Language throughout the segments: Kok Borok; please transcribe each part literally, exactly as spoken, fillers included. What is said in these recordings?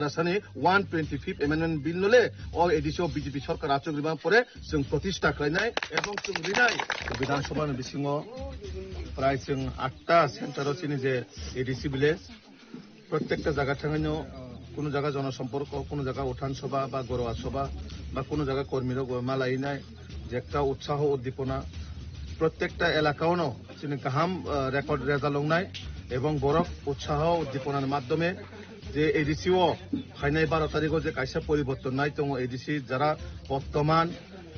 Tiprasani one twenty fifth Amendment Bill no le o A D C o B J P sorkar achuk rima pore chwng protista khlainai ebong chwng rinai. Bidhan Sabha ni bisingo prai chwng atta center o chini je A D C village, prottekta jaga thangino, kuno jaga jonosomporko, kuno jaga uthan sobha ba goroa sobha ba kuno jaga kormirok bo malainai, je ekta utsaho uddipona prottekta elakaono chini kaham, ah, record reza longnai ebong borok utsaho uddiponani maddhome je A D C o phainai baro tarikh o je kaisa poriborton nai tongo, A D C jara bortoman,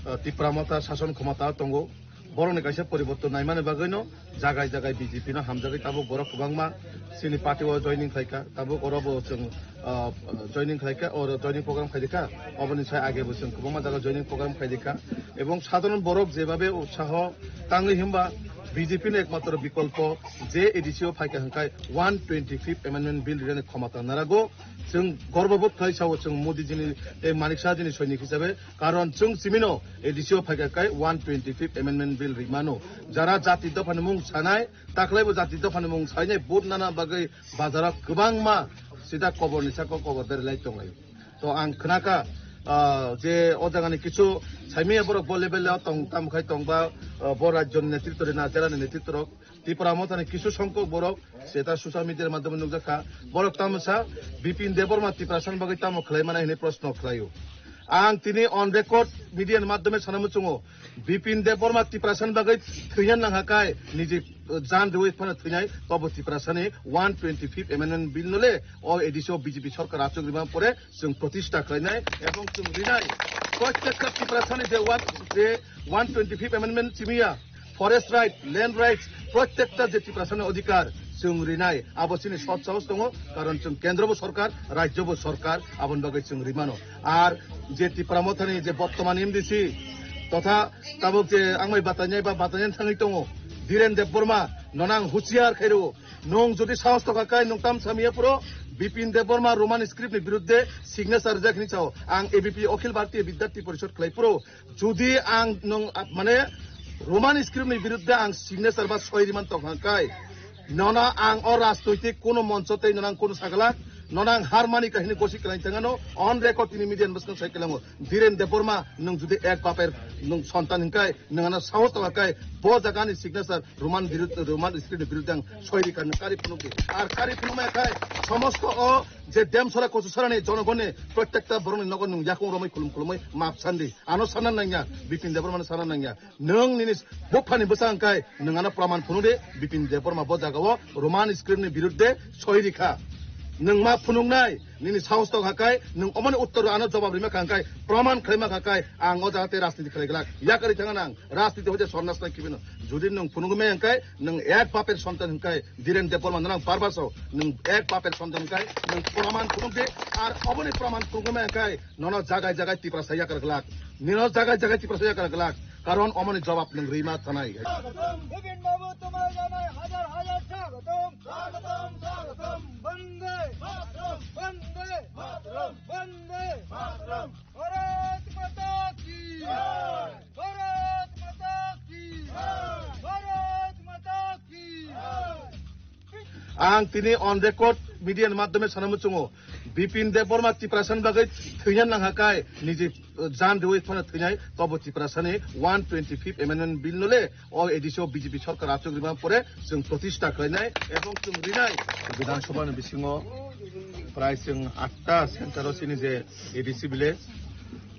ah, Tipra Motha sason khomota tongo, borokni kaisa poriborton naimani bagwino jagai jagai B J P no hamjagwi tabuk borok kwbangma chini party o joining khlaikha, tabuk oro bo chwng, ah, joining khlaikha, oro joining program khaidikha, oboni sai age bo chwng kwbangma jaga joining program khaidikha, ebong sadharon borok jebabe utsaho tangwi himba B J P ni ekmatro bikolpo je A D C o phaikha hwnkhe one twenty fifth Amendment Bill rirani khomota narago. Chwng gorbobodh khai sao chwng Modi jini tei Manik Saha jini soinik hisabe, karon chwng chimino A D C o phaikha khai one twenty fifth Amendment Bill rimano. Jara jati dophani mung sanai, taklaibo jati dophani mung sainai vote nana bagwi bazaro kwbangma sida koborni saka kobor berlai tonglai. To ang khnakha, ah, je o jagani kichu saimia borok bo level o tong, tamo khai tongba, ah, bo rajyoni netritwrok, na jelani netritwrok, Tipra Mothani kisu songkok borok seta social media ni madhyome nukjakha. Borok tamo sa Bipin Debbarma Tiprasani bagwi tamo khlai mano hwnwi proshno khlaio. Ang tini on record media ni madhyome sana muchungo, Bipin Debbarma Tiprasani bagwi thwina nangha kai niji jan riwi phano thwinai, tobo Tiprasani one twenty fifth Amendment Bill no le o A D C o B J P sorkar achuk rima pore chwng protista khlainai ebong chwng rinai. Prottekta Tiprasani je one, je one twenty fifth Amendment chimiya, forest right, land rights, prottekta je Tiprasani odhikar chwng rinai, abo chini sot sahos tongo, karon chwng kendro bo sorkar, rajyo bo sorkar, aboni bagwi chwng rimano. Ar je Tipra Mothani je bortoman M D C totha tabuk je ang bai batainai ba batainani thangwi tongo, Dhiren Debbarma, nono ang husiar khairo, nwng jodi sahos tokha kai nwng tam samiya puro, Bipin Debbarma Roman script ni biruddhe signature rijak hini chao, ang A B P Akhil Bharatiya Vidyarthi Porishod khlai puro, jodi ang nwng, ah, mane Roman script ni biruddhe ang signature ba soi riman tongkha kai, nono ang o rajnoitik kuno moncho tei nono ang kuno sagalak, nono ang har mani kahini gosi kwlai thangano, on record tini media ni bwskango sai kwlango. Dhiren Debbarma, nwng jodi ek baper nwng sontan hwnkhe, nwng ano sahos tongkha kai, bo jagani signature Roman birud-, Roman script ni biruddhe ang soi rikha, nwng kari phunukdi. Ar kari phunukmaya khai, somosto o je Demsora Kochusarani jonogonni prottekta borokni nogo nwng yakung romwi khulum khulumwi map sandi. Ano sana nangya, Bipin Debbarmano sana nangya. Nwng nini buphani bwsa hwnkhe nwng ano praman phunukdi, Bipin Debbarma bo jagao Roman script ni biruddhe soi rikha. Nwng ma phunuknai, nini sahos tokha kai, nwng omoni uttor ano jobab rima kha hwnkhe, praman khlaima kha kai, ang o jaga tei rajniti khlai glak. Yakarwi thangna ang, rajniti hoite sornas nang kibino. Jodi nwng phunukmaya hwnkhe, nwng ek baper sontan hwnkhe, Dhiren Debbarma nono ang bar bar sao, nwng ek baper sontan hwnkhe, nwng praman phunukdi, ar oboni praman phunukmaya hwnkhe, nono jagai jagai Tiprasa yakar glak. Nino jagai jagai Tiprasa yakar glak. Karon omoni jobab nwng rima thanai. স্বাগতম, বিপিন বাবু, তোমায় জানাই হাজার হাজার স্বাগতম। স্বাগতম, স্বাগতম। বন্দে মাতরম। বন্দে মাতরম। বন্দে মাতরম। ভারত মাতা কি জয়। ভারত মাতা কি জয়। ভারত মাতা কি জয়। Ang tini on record media ni madhyome sana muchungo, Bipin Debbarma Tiprasani bagwi thwina nangha kai niji, uh, jan riwi phano thwinai, tobo Tiprasani one twenty fifth Amendment Bill no le o A D C o B J P sorkar achuk rima pore chwng protista khlainai ebong chwng rinai. Bidhan Sabha ni bisingo prai chwng atta center o chini je A D C village,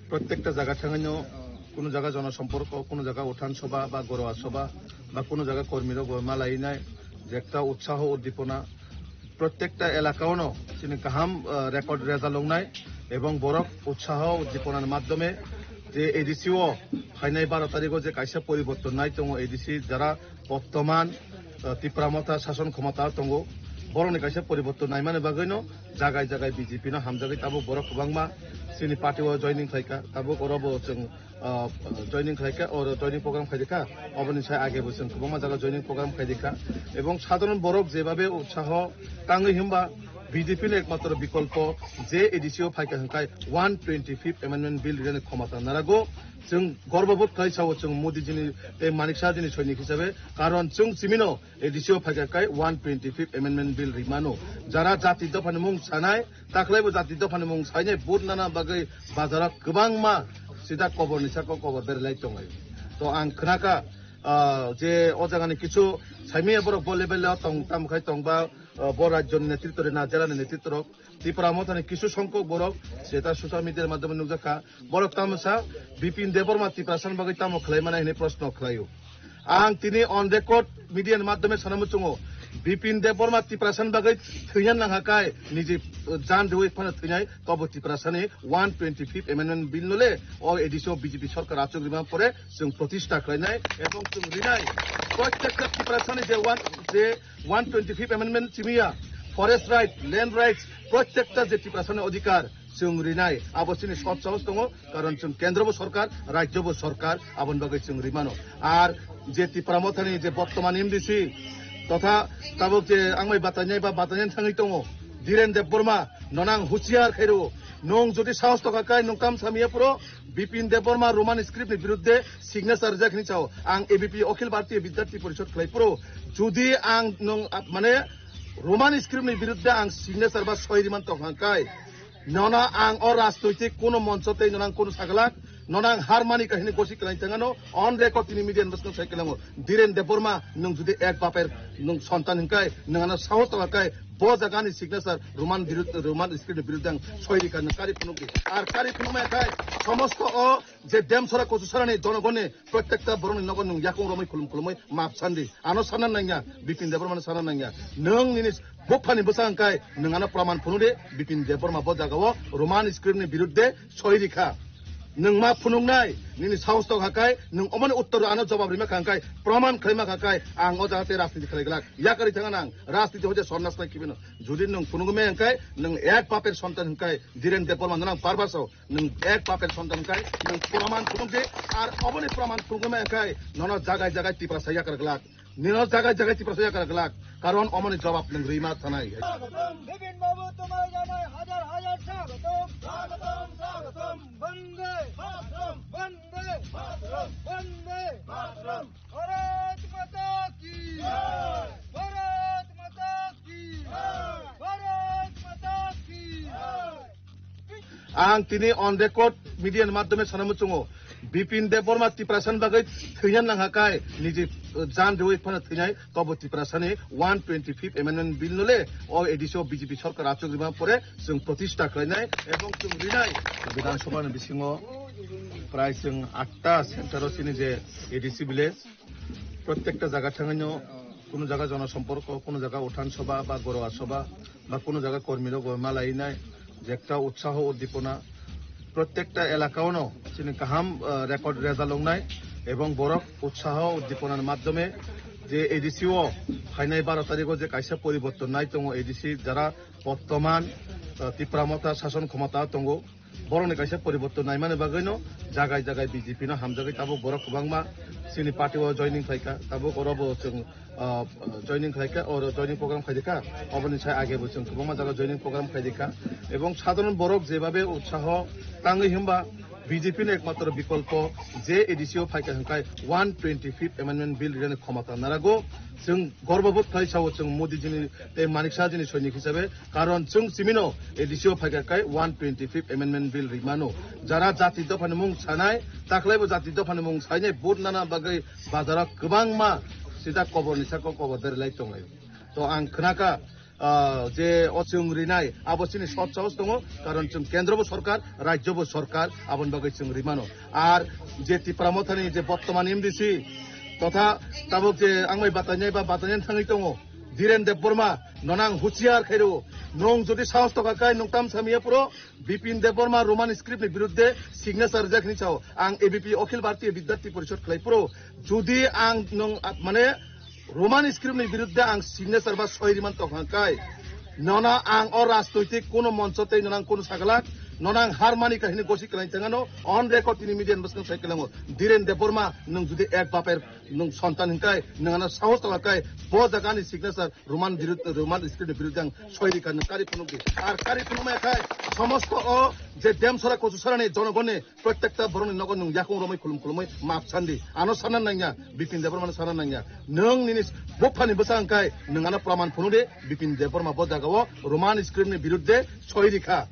prottekta jaga thangino, kuno jaga jonosomporko, kuno jaga uthan sobha ba goroa sobha ba kuno jaga kormirok bo malainai, je ekta utsaho uddipona prottekta elakaono chini kaham, ah, record reza longnai ebong borok utsaho uddiponani madhyome je A D C o phainai baro tarikh o je kaisa poriborton nai tongo, A D C jara bortoman, ah, Tipra Motha sason khomota tongo, borokni kaisa poriborton naimani bagwino jagai jagai B J P no hamjagwi tabuk borok kwbangma chini party o joining khlaikha, tabuk oro bo chwng, ah, joining khlaikha, oro joining program khaidikha, oboni sai age bo chwng kwbangma jaga joining program khaidikha, ebong sadharon borok jebabe utsaho tangwi himba B J P ni ekmatro bikolpo je A D C o phaikha hwnkhe one twenty fifth Amendment Bill rinani khomata narago. Chwng gorbobodh khlai sao chwng Modi jini tei Manik Saha jini soinik hisabe, karon chwng chimino A D C o phaikha kai one twenty fifth Amendment Bill rimano. Jara jati dophani mung sanai, takhlaibo jati dophani mung sainai vote nana bagwi bazaro kwbangma sida koborni saka kobor berlai tonglai. To ang khnakha, ah, je o jagani kichu saimanya borok bo level o tong, tamo khai tongba, ah, bo rajyoni netritto rina, jelani netritto rok, Tipra Mothani kisu songkok borok, jeta social media madhyome nukjakha, borok tamo sa, Bipin Debbarma Tiprasani bagwi tamo khlai mani hwnwi proshno khlaio. Ang tini on record media ni madhyome sana muchungo, Bipin Debbarma Tiprasani bagwi thwina nangha kai, niji, uh, jan riwi phano thwinai, tobo Tiprasani one twenty fifth Amendment Bill no le, o A D C o B J P sarkar achuk rima pore, chwng protista khlainai, ebong chwng rinai. Prottekta Tiprasani je one, je one twenty fifth Amendment chimiya, forest right, land rights, prottekta je Tiprasani odhikar, chwng rinai, abo chini sot sahos tongo, karon chwng kendro bo sorkar, rajyo bo sorkar, aboni bagwi chwng rimano. Ar je Tipra Mothani je bortoman M D C, totha tabuk je ang bai batainai ba batainai thangwi tongo, Dhiren Debbarma, nono ang husiar khairo, nwng jodi sahos tokha kai nwng tam samya phuru, Bipin Debbarma Roman script ni biruddhe signature rijak hini chao, ang A B P Akhil Bharatiya Vidyarthi Parishad khlai phuru, jodi ang nwng, ah, mane Roman script ni biruddhe ang signature ba soi riman tokha kai, nono ang o rajnoitik kuno moncho tei nono ang kuno saglak, nono ang har mani kahini gosi kwlai tangano, on record tini media ni bwskango sai kwlango, Dhiren Debbarma, nwng jodi ek baper nwng sontan hwnkhe, nwng ano sahos tokha kai, bo jaga ni signature Roman birud-, Roman script ni biruddhe ang soi rikha, nwng kari phunuk di. Ar kari phunuk maya khai, somosto o je Demsora Kochusarani jonogoni prottekta borokni nogo nwng yakung romwi khulum khulumwi map sandi. Ano sana nangya, Bipin Debbarmano sana nangya. Nwng nini buphani bwsa hwnkhe nwng ano praman phunuk di, Bipin Debbarma bo jaga o Roman script ni biruddhe soi rikha. Nwng ma phunuknai, nini sahos tokha kai, nwng omoni uttor ano jawab rima kha hwnkhe, praman khlaima kha kai, ang o jaga tei rajniti khlai glak. Yakari thangna ang, rajniti hoite sonnas nai kibino. Jodi nwng phunukmaya hwnkhe, nwng ek baper sontan hwnkhe, Dhiren Debbarma nwng ang barbar sao, nwng ek baper sontan hwnkhe, nwng praman phunuk di, ar oboni praman phunukmaya hwnkhe, nono jagai jagai Tiprasa yakar glak. Nino jagai jagai Tiprasa yakar glak, karon omoni jawab nwng rima thanai. স্বাগতম বিপিন বাবু, তোমায় জানাই হাজার হাজার স্বাগতম। স্বাগতম, স্বাগতম। বন্দে মাতরম। বন্দে মাতরম। বন্দে মাতরম। ভারত মাতা কি জয়। ভারত মাতা কি জয়। ভারত মাতা কি জয়। Ang tini on record media ni madhyome sana muchungo, Bipin Debbarma Tiprasani bagwi thwina nangha kai, niji, uh, jan riwi phano thwinai, tobo Tiprasani one twenty fifth Amendment Bill no le, o A D C o B J P sarkar achuk rima pore, chwng protista khlainai, ebong chwng rinai. Bidhan Sabha ni bisingo prai chwng atta center o chini je A D C village, prottekta jaga thangino, kuno jaga jonosomporko, kuno jaga uthan sabha ba goroa sabha, ba kuno jaga kormi rok bo malainai, je ekta utsaho uddipona, prottekta elaka ono chini kaham, ah, record result wngnai, ebong borok utsaho uddipona ni madhyome je A D C o phainai baro tarikh o je kaisa poriborton nai tongo A D C jara bortoman, ah, Tipra Motha sason khomota tongo, borokni kaisa poriborton naimani bagwino jagai jagai B J P no hamjagwi tabuk borok kwbangma chini party o joining khlaikha, tabuk oro bo chwng, ah, joining khlaikha, oro joining program khaidikha, oboni sai age bo chwng kwbangma jaga joining program khaidikha, ebong sadharon borok jebabe utsaho tangwi himba B J P ni ekmatro bikolpo je A D C o phaikha hwnkhe one twenty fifth Amendment Bill rinani khomota narago. Chwng gorbobodh khlai sao chwng Modi jini tei Manik Saha jini soinik hisabe, karon chwng chimino A D C o phaikha kai one twenty fifth Amendment Bill rimano. Jara jati dophani mung sanai, takhlaibo jati dophani mung sainai vote nana bagwi bazaro kwbangma sida koborni saka kobor berlai tonglai. To ang khnakha, ah, je o chwng rinai, abo chini sot sahos tongo, karon chwng kendro bo sorkar, rajyo bo sorkar, aboni bagwi chwng rimano. Ar je Tipra Mothani je bortoman M D C, totha tabuk je ang bai batainai ba batainai thangwi tongo, Dhiren Debbarma, nono ang husiar khairo, nwng jodi sahos tokha kai nwng tam samya phuru, Bipin Debbarma Roman script ni biruddhe signature rijak hini chao, ang A B P Akhil Bharatiya Vidyarthi Parishad khlai phuru, jodi ang nwng, ah, mane Roman script ni biruddhe ang signature ba soi riman tokha kai, nono ang o rajnoitik kuno moncho tei nono ang kuno saglak, Nono ang har mani kahini gosi kwlai tangano, on record tini media ni bwskango sai kwlango. Dhiren Debbarma, nwng jodi ek baper nwng sontan hinkai, nwng ano sahos tongkha kai, bo jaga ni signature Roman birud-, Roman script ni birudhe ang soi rikha, nwng kari phunuk di. Ar kari phunuk maya khai, somosto o je Demsora Kochusora ni jonogoni prottekta borok ni nogo nwng yakung romwi khulum khulumwi map sandi. Ano sana nangya, Bipin Debbarma no sana nangya. Nwng nini buphani bwsa hinkai, nwng ano praman phunuk di, Bipin Debbarma bo jaga o Roman script ni birudhe soi rikha.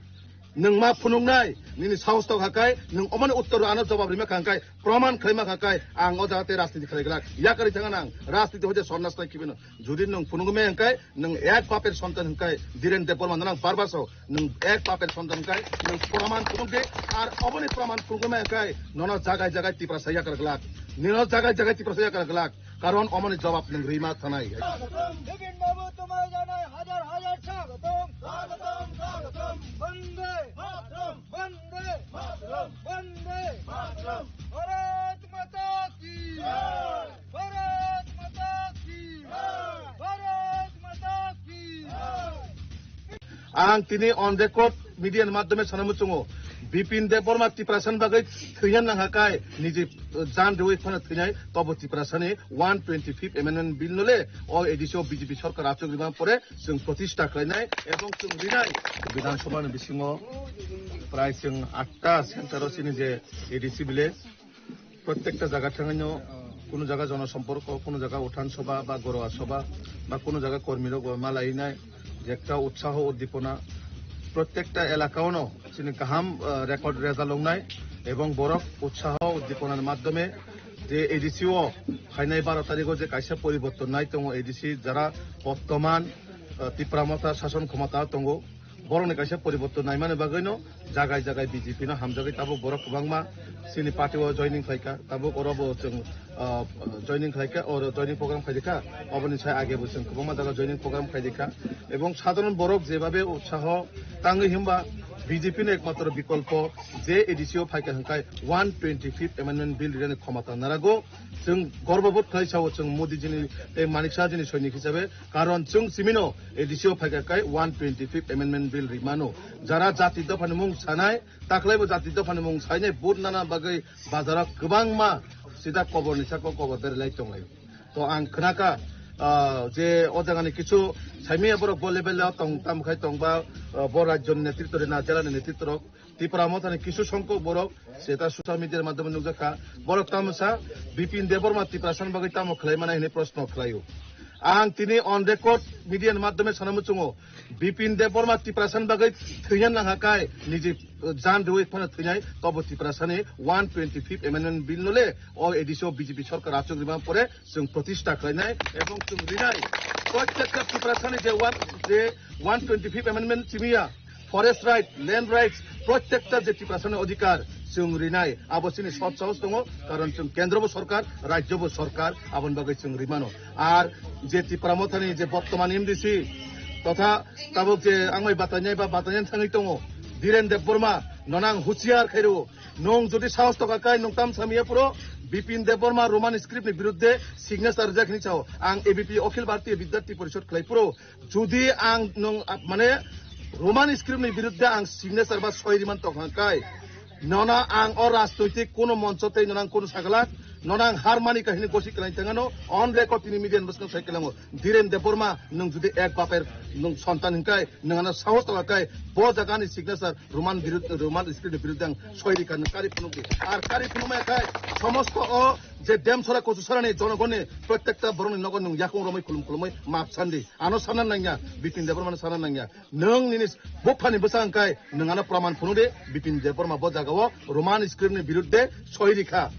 Nwng ma phunuknai, nini sahos tongkha kai, nwng omoni uttor ano jobab rima kha kai, praman khlaima kha kai, ang o jaga tei rajniti khlai glak. Yakarwi thangna ang, rajniti hoite sornas nai kibino. Jodi nwng phunukmaya hwnkhe, nwng ek baper sontan hwnkhe, Dhiren Debbarma nono ang bar bar sao, nwng ek baper sontan hwnkhe, nwng praman phunuk di, ar oboni praman phunukmaya hwnkhe, nono jagai jagai Tiprasa yakar glak. Nino jagai jagai Tiprasa yakar glak. Karon omoni jobab nwng rima thanai. স্বাগতম। বিপিন বাবু, তোমায় জানাই হাজার হাজার স্বাগতম। স্বাগতম, স্বাগতম। বন্দে মাতরম। বন্দে মাতরম। বন্দে মাতরম। ভারত মাতা কি জয়। ভারত মাতা কি জয়। ভারত মাতা কি জয়। Ang tini on record media ni madhyome sana muchungo, Bipin Debbarma Tiprasani bagwi thwina nangkha kai, niji jan rwi phano thwinai, tobo Tiprasani one twenty fifth amendment bill no le o A D C o B J P sorkar achuk rima pore chwng protista khlainai ebong chwng rinai. Bidhan Sabha ni bisingo prai chwng atta center o chini je A D C village, prottekta jaga thangino, kuno jaga jonosomporko, kuno jaga uthan sobha ba goroa sobha ba kuno jaga kormirok bo malainai, je ekta utsaho uddipona prottekta elakaono chini kaham, ah, record result wngnai ebong borok utsaho uddipona ni madhyome je A D C o phainai baro tarikh o je kaisa poriborton nai tongo A D C jara bottoman, ah, Tipra Motha sason khomota tongo. Borokni kaisa poriborton naimani bagwino jagai jagai B J P no hamjagwi tabuk borok kwbangma chini party o joining khlaikha, tabuk oro bo chwng, ah, joining khlaikha, oro joining program khaikha, oboni sai age bo chwng kwbangma jaga joining program khaikha, ebong sadharon borok jebabe utsaho tangwi himba B J P no ekmatro bikolpo je A D C o phaikha hwnkhe one twenty fifth amendment bill rirani khomota narago. Chwng gorbobodh khlai sao chwng Modi jini tei Manik Saha jini soinik hisabe, karon chwng simino A D C o phaikha kai one twenty fifth amendment bill rimano. Jara jati dophani mung sanai, taklaibo jati dophani mung sainai vote nana bagwi bazaro kwbangma sida koborni saka kobor berlai tonglai. To ang khnakha, ah, je o jagani kisu saimaya borok bo level o tong, tamo khai tongba, ah, bo rajyoni netritwrok na jelani netritwrok Tipra Mothani kisu songkok borok seta social media ni madhyome nukjakha. Borok tamo sa Bipin Debbarma Tiprasani bagwi tamo khlai mano hinwi proshno khlaio. Ang tini on record media ni madhyome sana muchungo, Bipin Debbarma Tiprasani bagwi thwina nangkha kai, niji jan rwi phano thwinai, tobo Tiprasani one twenty fifth amendment bill no le o A D C o B J P sorkar achuk rima pore chwng protista khlainai ebong chwng rinai. Prottekta Tiprasani je one, je one twenty fifth amendment simiya, forest right, land rights, prottekta je Tiprasani odhikar chwng rinai, abo chini sot sahos tongo, karon chwng kendro bo sorkar, rajyo bo sorkar, aboni bagwi chwng rimano. Ar je Tipra Mothani je bottoman M D C totha tabuk je angbai batainai ba batainani thangwi tongo, Dhiren Debbarma, nono ang husiar khairo, nwng jodi sahos tongkha kai nwng tam samiya puro Bipin Debbarma Roman script ni birudhe signature rijak hinwi sao, ang A B P Akhil Bharatiya Vidyarthi Parishad khlai puro. Jodi ang nwng, ah, mane Roman script ni birudhe ang signature ba soi riman tongkha kai, nono ang o rajnoitik kuno moncho tei nono ang kuno saglak, nono ang har mani kahini gosi kwlai tangano, on record tini media ni bwskango sai kwlango. Dhiren Debbarma, nwng jodi ek baper nwng sontan hinkai, nwng ano sahos tongkha kai, bo jaga ni signature Roman birud-, Roman script ni birudhe ang soi rikha, nwng kari phunuk di. Ar kari phunuk maya khai, somosto o je Demsora Kochusora ni jonogoni prottekta borok ni nogo nwng yakung romwi khulum khulumwi map sandi. Ano sana nangya, Bipin Debbarma no sana nangya. Nwng nini buphani bwsa hinkai, nwng ano praman phunuk di, Bipin Debbarma bo jaga o Roman script ni birudhe soi rikha.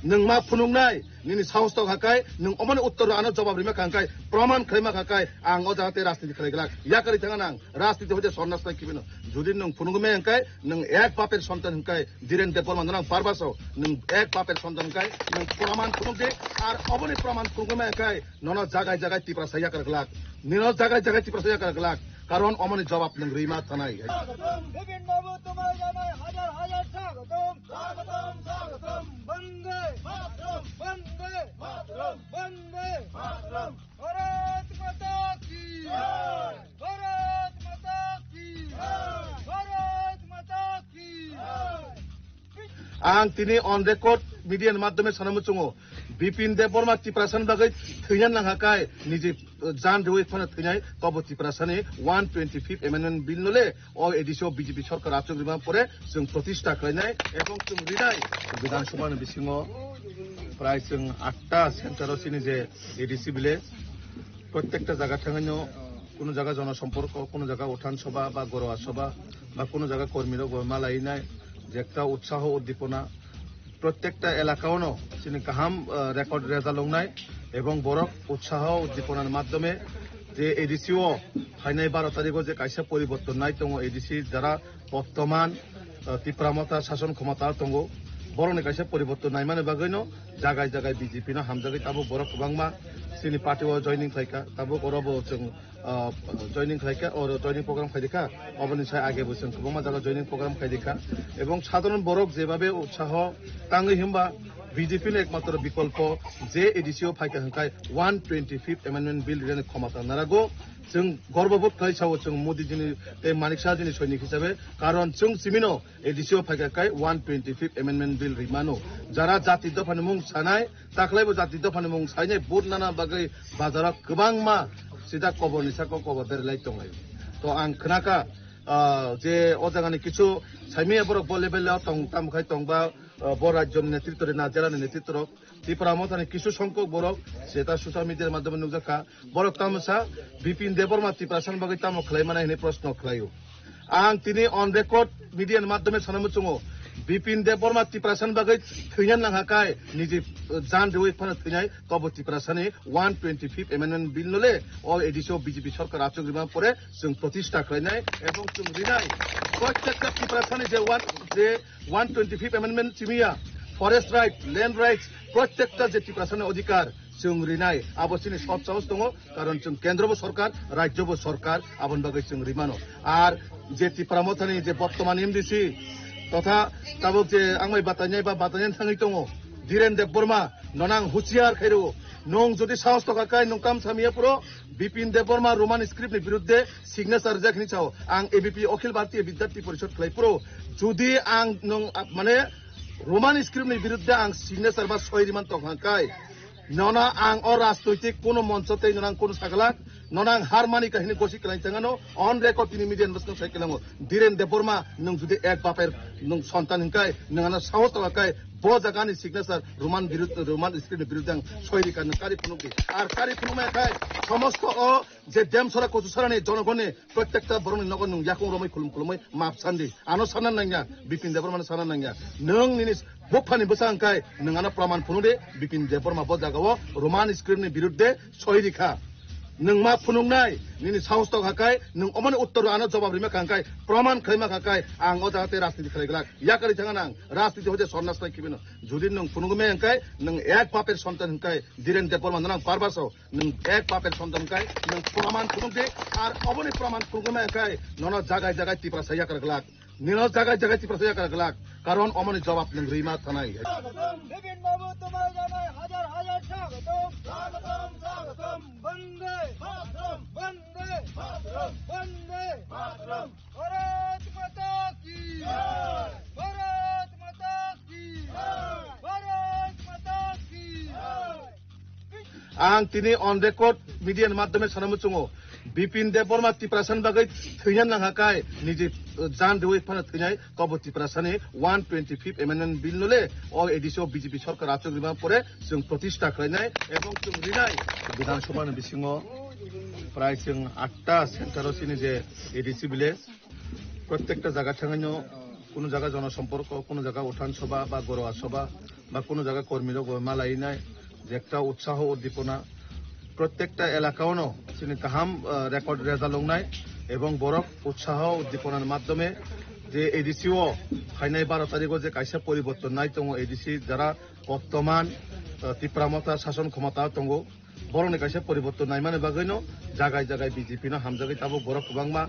Nwng ma phunuknai, nini sahos tongkha kai, nwng omoni uttor ano jobab rima kha hinkai, praman khlaima kha kai, ang o jaga tei rajniti khlai glak. Yakarwi thangna ang, rajniti hoite sornas nai kibino. Jodi nwng phunukmaya hinkai, nwng ek baper sontan hinkai, Dhiren Debbarma nono ang bar bar sao, nwng ek baper sontan hinkai, nwng praman phunuk di, ar oboni praman phunukmaya hinkai, nono jagai jagai Tiprasa yakar glak. Nino jagai jagai Tiprasa yakar glak. Karon omoni jobab nwng rima thanai. স্বাগতম। বিপিন বাবু, তোমায় জানাই হাজার হাজার স্বাগতম। স্বাগতম, স্বাগতম। বন্দে মাতরম। বন্দে মাতরম। বন্দে মাতরম। ভারত মাতা কি জয়। ভারত মাতা কি জয়। ভারত মাতা Ang tini on record media ni madhyome sana muchungo, Bipin Debbarma Tiprasani bagwi thwina nangha kai niji jan riwi phano thwinai tobo Tiprasani one twenty fifth amendment bill no le o A D C o B J P sarkar achuk rima pore chwng protista khlainai ebong chwng rinai. Bidhan Sabha ni bisingo prai chwng atta center o chini je A D C village, prottekta jaga thangino, kuno jaga jonosomporko, kuno jaga uthan sabha ba goroa sabha ba kuno jaga kormirok bo malainai, je ekta utsaho uddipona, prottekta elaka ono chini kaham, eh, record result wngnai ebong borok utsaho uddiponani madhyome je A D C o phainai baro tarikh o je kaisa poriborton nai tongo A D C jara bottoman, eh, Tipra Motha sason khomota tongo, borokni kaisa poriborton naimani bagwino jagai jagai B J P no hamjagwi tabuk borok kwbangma chini party o joining khlaikha, tabuk oro bo chwng ah, joining khlaikha, oro joining program khaidikha, oboni sai age bo chwng kwbangma jaga joining program khaidikha. Ebong sadharon borok jebabe utsaho tangwi himba B J P ni ekmatro bikolpo je A D C o phaikha hwnkhe one twenty fifth amendment bill rirani khomota narago. Chwng gorbobodh khlai sao chwng Modi jini tei Manik Saha jini soinik hisabe, karon chwng chimino A D C o phaikha kai one twenty fifth amendment bill rimano. Jara jati dophani mung sanai, takhwlaibo jati dophani mung sainai vote nana bagwi bazaro kwbangma sida koborni saka kobor berlai tonglai. To ang khnakha, ah, je o jagani kichu saimaya borok bo level o tong, tamo khai tongba, ah, bo rajyoni netritwrok, na jelani netritwrok, Tipra Mothani kisu songkok borok seta social media ni madhyome nukjakha. Borok tamo sa Bipin Debbarma Tiprasani bagwi tamo khlai mani hwnwi proshno khlaio. Ang tini on record media ni madhyome sana muchungo, Bipin Debbarma Tiprasani bagwi thwina nangha kai niji jan riwi phano thwinai tobo Tiprasani one twenty fifth amendment bill no le o A D C o B J P sarkar achuk rima pore chwng protista khlainai ebong chwng rinai. Prottekta Tiprasani je one, je one twenty fifth amendment chimiya, forest right, land rights, prottekta je Tiprasani odhikar chwng rinai, abo chini sob sahos tongo, karon chwng kendro bo sorkar, rajyo bo sorkar, aboni bagwi chwng rimano. Ar je Tipra Mothani je bottoman M D C totha tabuk je ang bai batainai ba batainai thangwi tongo, Dhiren Debbarma, nono ang huchiar khairo, nwng jodi sahos tokha kai nwng kam samiya puro, Bipin Debbarma Roman script ni biruddhe signature rijak hinwi sao. Ang A B P Akhil Bharatiya Vidyarthi Porishod khlai puro. Jodi ang nwng, ah, mane Roman script ni biruddhe ang signature ba soi riman tong hang kai. Nono ang o rajnoitik kuno moncho tei nono ang kuno saglak. Nono ang har mani kahini gosi kwlai tangano. On record tini media ni bwskango sai kwlango. Dhiren Debbarma nwng jodi ek baper nwng sontan hingkai nwng ano sahos tong kai. Bo jaga ni signature Roman birud-, Roman script ni biruddhe ang soi rikha nwng kari phunuk di. Ar kari phunuk mai khai somosto o je Demsora Kochusarani jonogonni prottekta borokni nogo nwng yakung romwi khulum khulumwi map sandi. Ano sana nangya, Bipin Debbarmano sana nangya. Nwng nini buphani bwsa hwnkhe nwng ano praman phunukdi, Bipin Debbarma bo jagao Roman script ni biruddhe soi rikha. Nwng ma phunuknai, nini sahos tokha kai, nwng omoni uttor ano jobab rima kha hwnkhe, praman khlaima kha kai, ang o jaga tei rajniti khlai glak. Yakari thangna ang, rajniti hoite sornas nai khibino. Jodi nwng phunukmai hwnkhe, nwng ek baper sontan hwnkhe, Dhiren Debbarma nwng parbaso. Nwng ek baper sontan kai, nwng praman phunuk di, ar oboni praman phunukmai kai, nono jagai jagai Tiprasa yakar glak. Nino jagai jagai Tiprasa yakar glak. Karon omoni jobab nwng rima thanai. স্বাগতম। বিপিন বাবু, তোমায় জানাই হাজার হাজার স্বাগতম। স্বাগতম, স্বাগতম। বন্দে মাতরম। বন্দে মাতরম। বন্দে মাতরম। ভারত মাতা কি জয়। ভারত মাতা কি জয়। ভারত মাতা কি জয়। Ang tini on record media ni madhyome sana muchungo, Bipin Debbarma Tiprasani bagwi thwina nangha kai niji jan riwi phano thwinai tobo Tiprasani one twenty fifth amendment bill no le o A D C o B J P sarkar achuk rima pore chwng protista khlainai ebong chwng rinai. Bidhan Sabha ni bisingo prai chwng atta center o chini je A D C village, prottekta jaga thangino, kuno jaga jonosomporko, kuno jaga uthan sabha ba goroa sabha ba kuno jaga kormirok bo malainai, je ekta utsaho uddipona, prottekta elaka ono chini kaham, ah, record result wngnai ebong borok utsaho uddiponani madhyome je A D C o phainai baro tarikh o je kaisa poriborton nai tongo A D C jara bottoman, ah, Tipra Motha sason khomota tongo. Borokni kaisa poriborton naimani bagwino jagai jagai B J P no hamjagwi tabuk borok kwbangma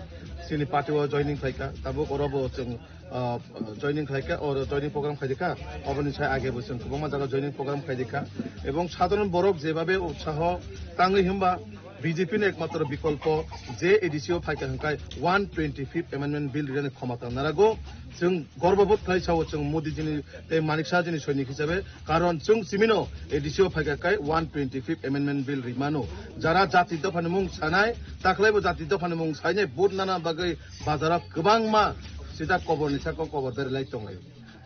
chini party o joining khlaikha, tabuk oro bo chwng, ah, joining khlaikha, oro joining program khaidikha, oboni sai age bo chwng kwbangma jaga joining program khaidikha, ebong sadharon borok jebabe utsaho tangwi himba B J P ni ekmatro bikolpo je A D C o phaikha hwnkhe one twenty fifth amendment bill rirani khomota narago. Chwng gorbobodh khlai sao chwng Modi jini tei Manik Saha jini soinik hisabe, karon chwng chimino A D C o phaikha kai one twenty fifth amendment bill rimano. Jara jati dophani mung sanai, takhlaibo jati dophani mung sainai vote nana bagwi bazaro kwbangma sida koborni saka kobor berilai tonglai.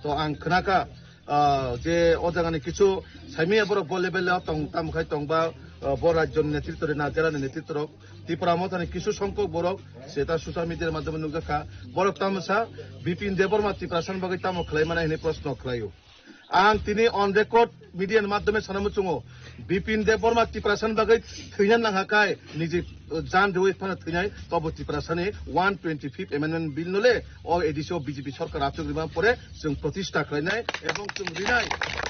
To ang khnakha, ah, je o jagani kisu saimaya borok bo level o tong, tamo khai tongba, ah, bo rajyoni netritto rina, jelani netritto rok, Tipra Mothani kisu songkok borok, seta social media ni madhyome nukjakha, borok tamo sa Bipin Debbarma Tiprasani bagwi tamo khlai mani hwnwi proshno khlaio. Ang tini on record media ni madhyome sana muchungo, Bipin Debbarma Tiprasani bagwi thwina nangha kai, niji jan riwi phano thwinai, tobo Tiprasani one twenty fifth amendment bill no le, o A D C o B J P sarkar achuk rima pore chwng protista khlainai ebong chwng rinai.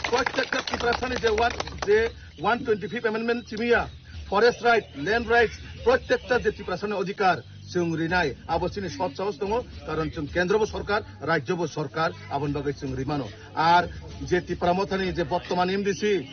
Prottekta Tiprasani je one, je one twenty fifth amendment chimiya, forest right, land rights, prottekta je Tiprasani odhikar chwng rinai, abo chini sot sahos tongo, karon chwng kendro bo sarkar, rajyo bo sarkar, aboni bagwi chwng rimano. Ar je Tipra Mothani je bottoman M D C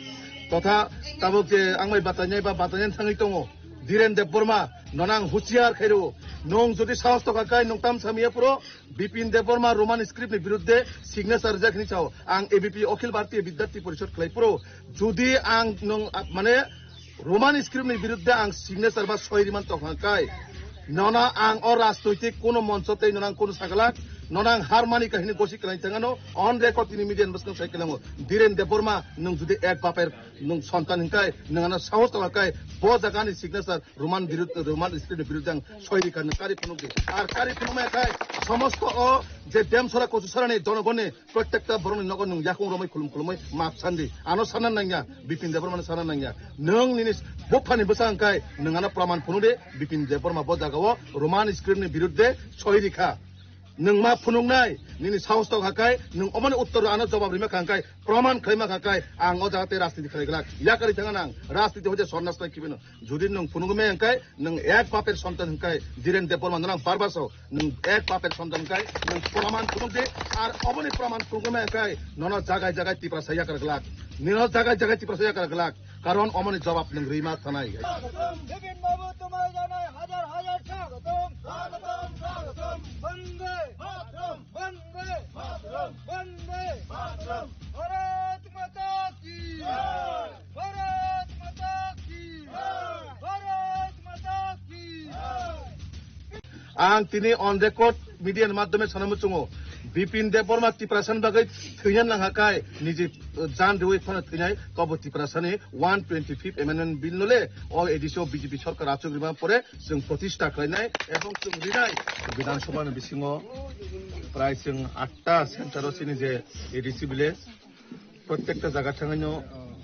totha tabuk je ang bai batainai ba batainai thangwi tongo, Dhiren Debbarma, nono ang husiar khairo. Nwng jodi sahos tokha kai nwng tam samiya puro, Bipin Debbarma Roman script ni biruddhe signature rijak hini sao. Ang A B P Akhil Bharatiya Vidyarthi Porishad khlai puro. Jodi ang nwng, ah, mane Roman script ni biruddhe ang signature ba soi riman tokha kai, nono ang o rajnoitik kuno moncho tei nono ang kuno sagalak, nono ang har mani kahini gosi kwlai thangano, on record tini media ni bwskango sai kwlango. Dhiren Debbarma, nwng jodi ek baper nwng sontan hingkai, nwng ano sahos tokha kai, bo jaga ni signature Roman birud, Roman script ni biruddhe ang soi rikha, nwng kari phunuk di. Ar kari phunuk maya khai, somosto o je Demsora Kochusarani jonogoni prottekta borokni nogo nwng yakung romwi khulum khulumwi map sandi. Ano sana nangya, Bipin Debbarmano sana nangya. Nwng nini buphani bwsa hwngkai, nwng ano praman phunuk di, Bipin Debbarma bo jagao Roman script ni biruddhe soi rikha. Nwng ma phunuknai, nini sahos tokha kai, nwng omoni uttor ano jobab rima kha hwngkai, praman khlaima kha kai, ang o jaga tei rajniti khlai glak. Yakari thangna nang, rajniti hoite sornas nai kibino. Jodi nwng phunugwi maya hwnkhe, nwng ek baper sontan hwnkhe, Dhiren Debbarma nono ang bar bar sao, nwng ek baper sontan hwnkhe, nwng praman phunuk di, ar oboni praman phunugwi maya hwnkhe, nono jagai jagai Tiprasa yakar glak. Nino jagai jagai Tiprasa yakar glak. Karon omoni jobab nwng rima thanai. স্বাগতম, বিপিন বাবু, তোমায় জানাই হাজার হাজার স্বাগতম। স্বাগতম, স্বাগতম। বন্দে মাতরম। বন্দে মাতরম। বন্দে মাতরম। ভারত মাতা কি জয়। ভারত মাতা কি জয়। ভারত মাতা কি জয়। Ang tini on record media ni madhyome sana muchungo, Bipin Debbarma Tiprasani bagwi thwina nangha kai, niji jan riwi phano thwinai, tobo Tiprasani one twenty fifth amendment bill no le, o A D C o B J P sarkar achuk rima pore, chwng protista khlainai ebong chwng rinai. Bidhan Sabha ni bisingo prai chwng atta center o chini je A D C village, prottekta jaga thangwi no,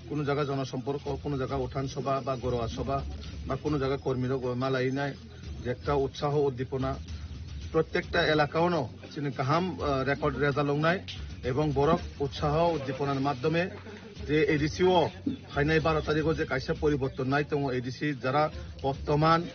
kuno jaga Jonosomporko, kuno jaga Uthan Sabha ba Gorowa Sabha ba kuno jaga kormi rok bo malainai, je ekta utsaho uddipona prottekta elaka o no chini kaham, ah, record result wngnai ebong borok utsaho uddipona ni madhyome je A D C o phainai baro tarikh o je kaisa poriborton nai tongo, A D C jara bottoman,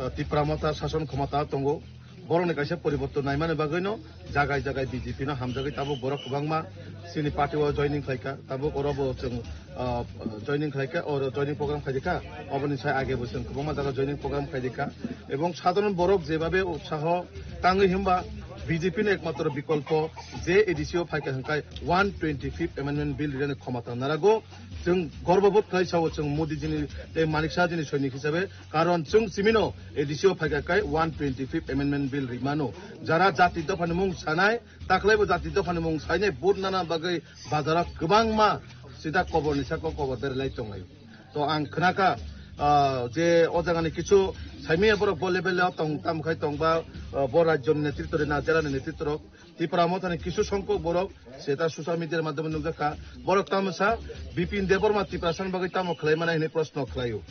ah, Tipra Motha sason khomota tongo, borokni kaisa poriborton naimani bagwino jagai jagai B J P no hamjagwi tabuk borok kwbangma chini party o joining khlaikha, tabuk oro bo chwng, ah, joining khlaikha, oro joining program khaidikha, oboni sai age bo chwng kwbangma jaga joining program khaidikha, ebong sadharon borok jebabe utsaho tangwi himba B J P ni ekmatro bikolpo je A D C o phaikha hwnkhe one twenty fifth amendment bill rirani khomota narago. Chwng gorbobodh khlai sao chwng Modi jini tei Manik Saha jini soinik hisabe, karon chwng chimino A D C o phaikha kai one twenty fifth amendment bill rimano. Jara jati dophani mung sanai, takhlaibo jati dophani mung sainai vote nana bagwi bazaro kwbangma sida koborni saka kobor berilai tonglai. To ang khnakha, ah, je o jagani kisu saimaya borok bo level o tong, tamo khai tongba, ah, bo rajyoni netritto rina, jelani netritto rok, Tipra Mothani kisu songkok borok, seta social media ni madhyome nukjakha, borok tamo sa Bipin Debbarma Tiprasani bagwi tamo khlai mani hwnwi proshno khlaio.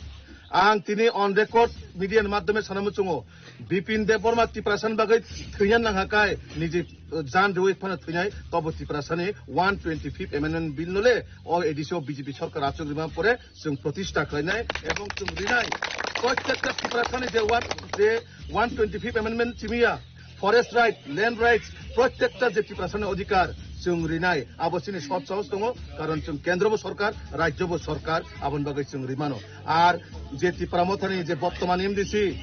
Ang tini on record media ni madhyome sana muchungo, Bipin Debbarma Tiprasani bagwi thwina nangha kai, niji jan riwi phano thwinai, tobo Tiprasani one twenty fifth amendment bill no le, o A D C o B J P sarkar achuk rima pore, chwng protista khlainai ebong chwng rinai. Prottekta Tiprasani je one, je one twenty fifth amendment chimiya, forest right, land rights, prottekta je Tiprasani odhikar chwng rinai, abo chini sot sahos tongo, karon chwng kendro bo sarkar, rajyo bo sarkar, aboni bagwi chwng rimano. Ar je Tipra Mothani je bottoman M D C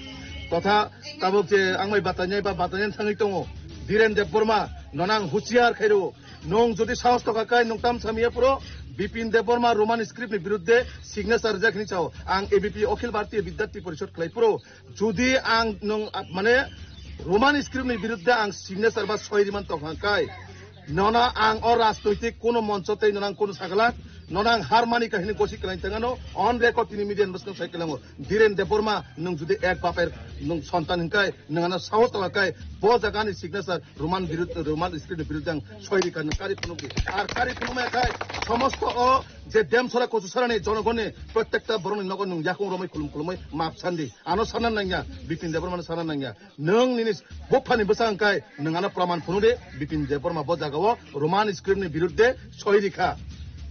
totha tabuk je ang bai batainai ba batainai thangwi tongo, Dhiren Debbarma, Nono ang husiar khairo. Nwng jodi sahos tongkha kai nwng tam samiya puro Bipin Debbarma Roman script ni birudde signature rijak hini chao. Ang A B P Akhil Bharatiya Vidyarthi Parishad khlai puro. Jodi ang nwng, ah, mane Roman script ni birudde ang signature ba soi riman tongkha kai. Nono ang o rajnoitik kono moncho tei nono ang kono sagalak. Nono ang har mani kahini gosi kwlai tangano. On record tini media ni bwskango sai kwlango. Dhiren Debbarma nwng jodi ek baper nwng sontan hinkai nwng ano sahos tongkha kai bo jaga ni signature Roman birud-, Roman script ni birudde ang soi rikha nwng kari phunukdi. Ar kari phunukmaya khai somosto o je Demsora Kochusarani jonogonni prottekta borokni nogo nwng yakung romwi khulum khulumwi map sandi. Ano sana nangya, Bipin Debbarmano sana nangya. Nwng nini buphani bwsa hwnkhe nwng ano praman phunukdi, Bipin Debbarma bo jagao Roman script ni birudde soi rikha.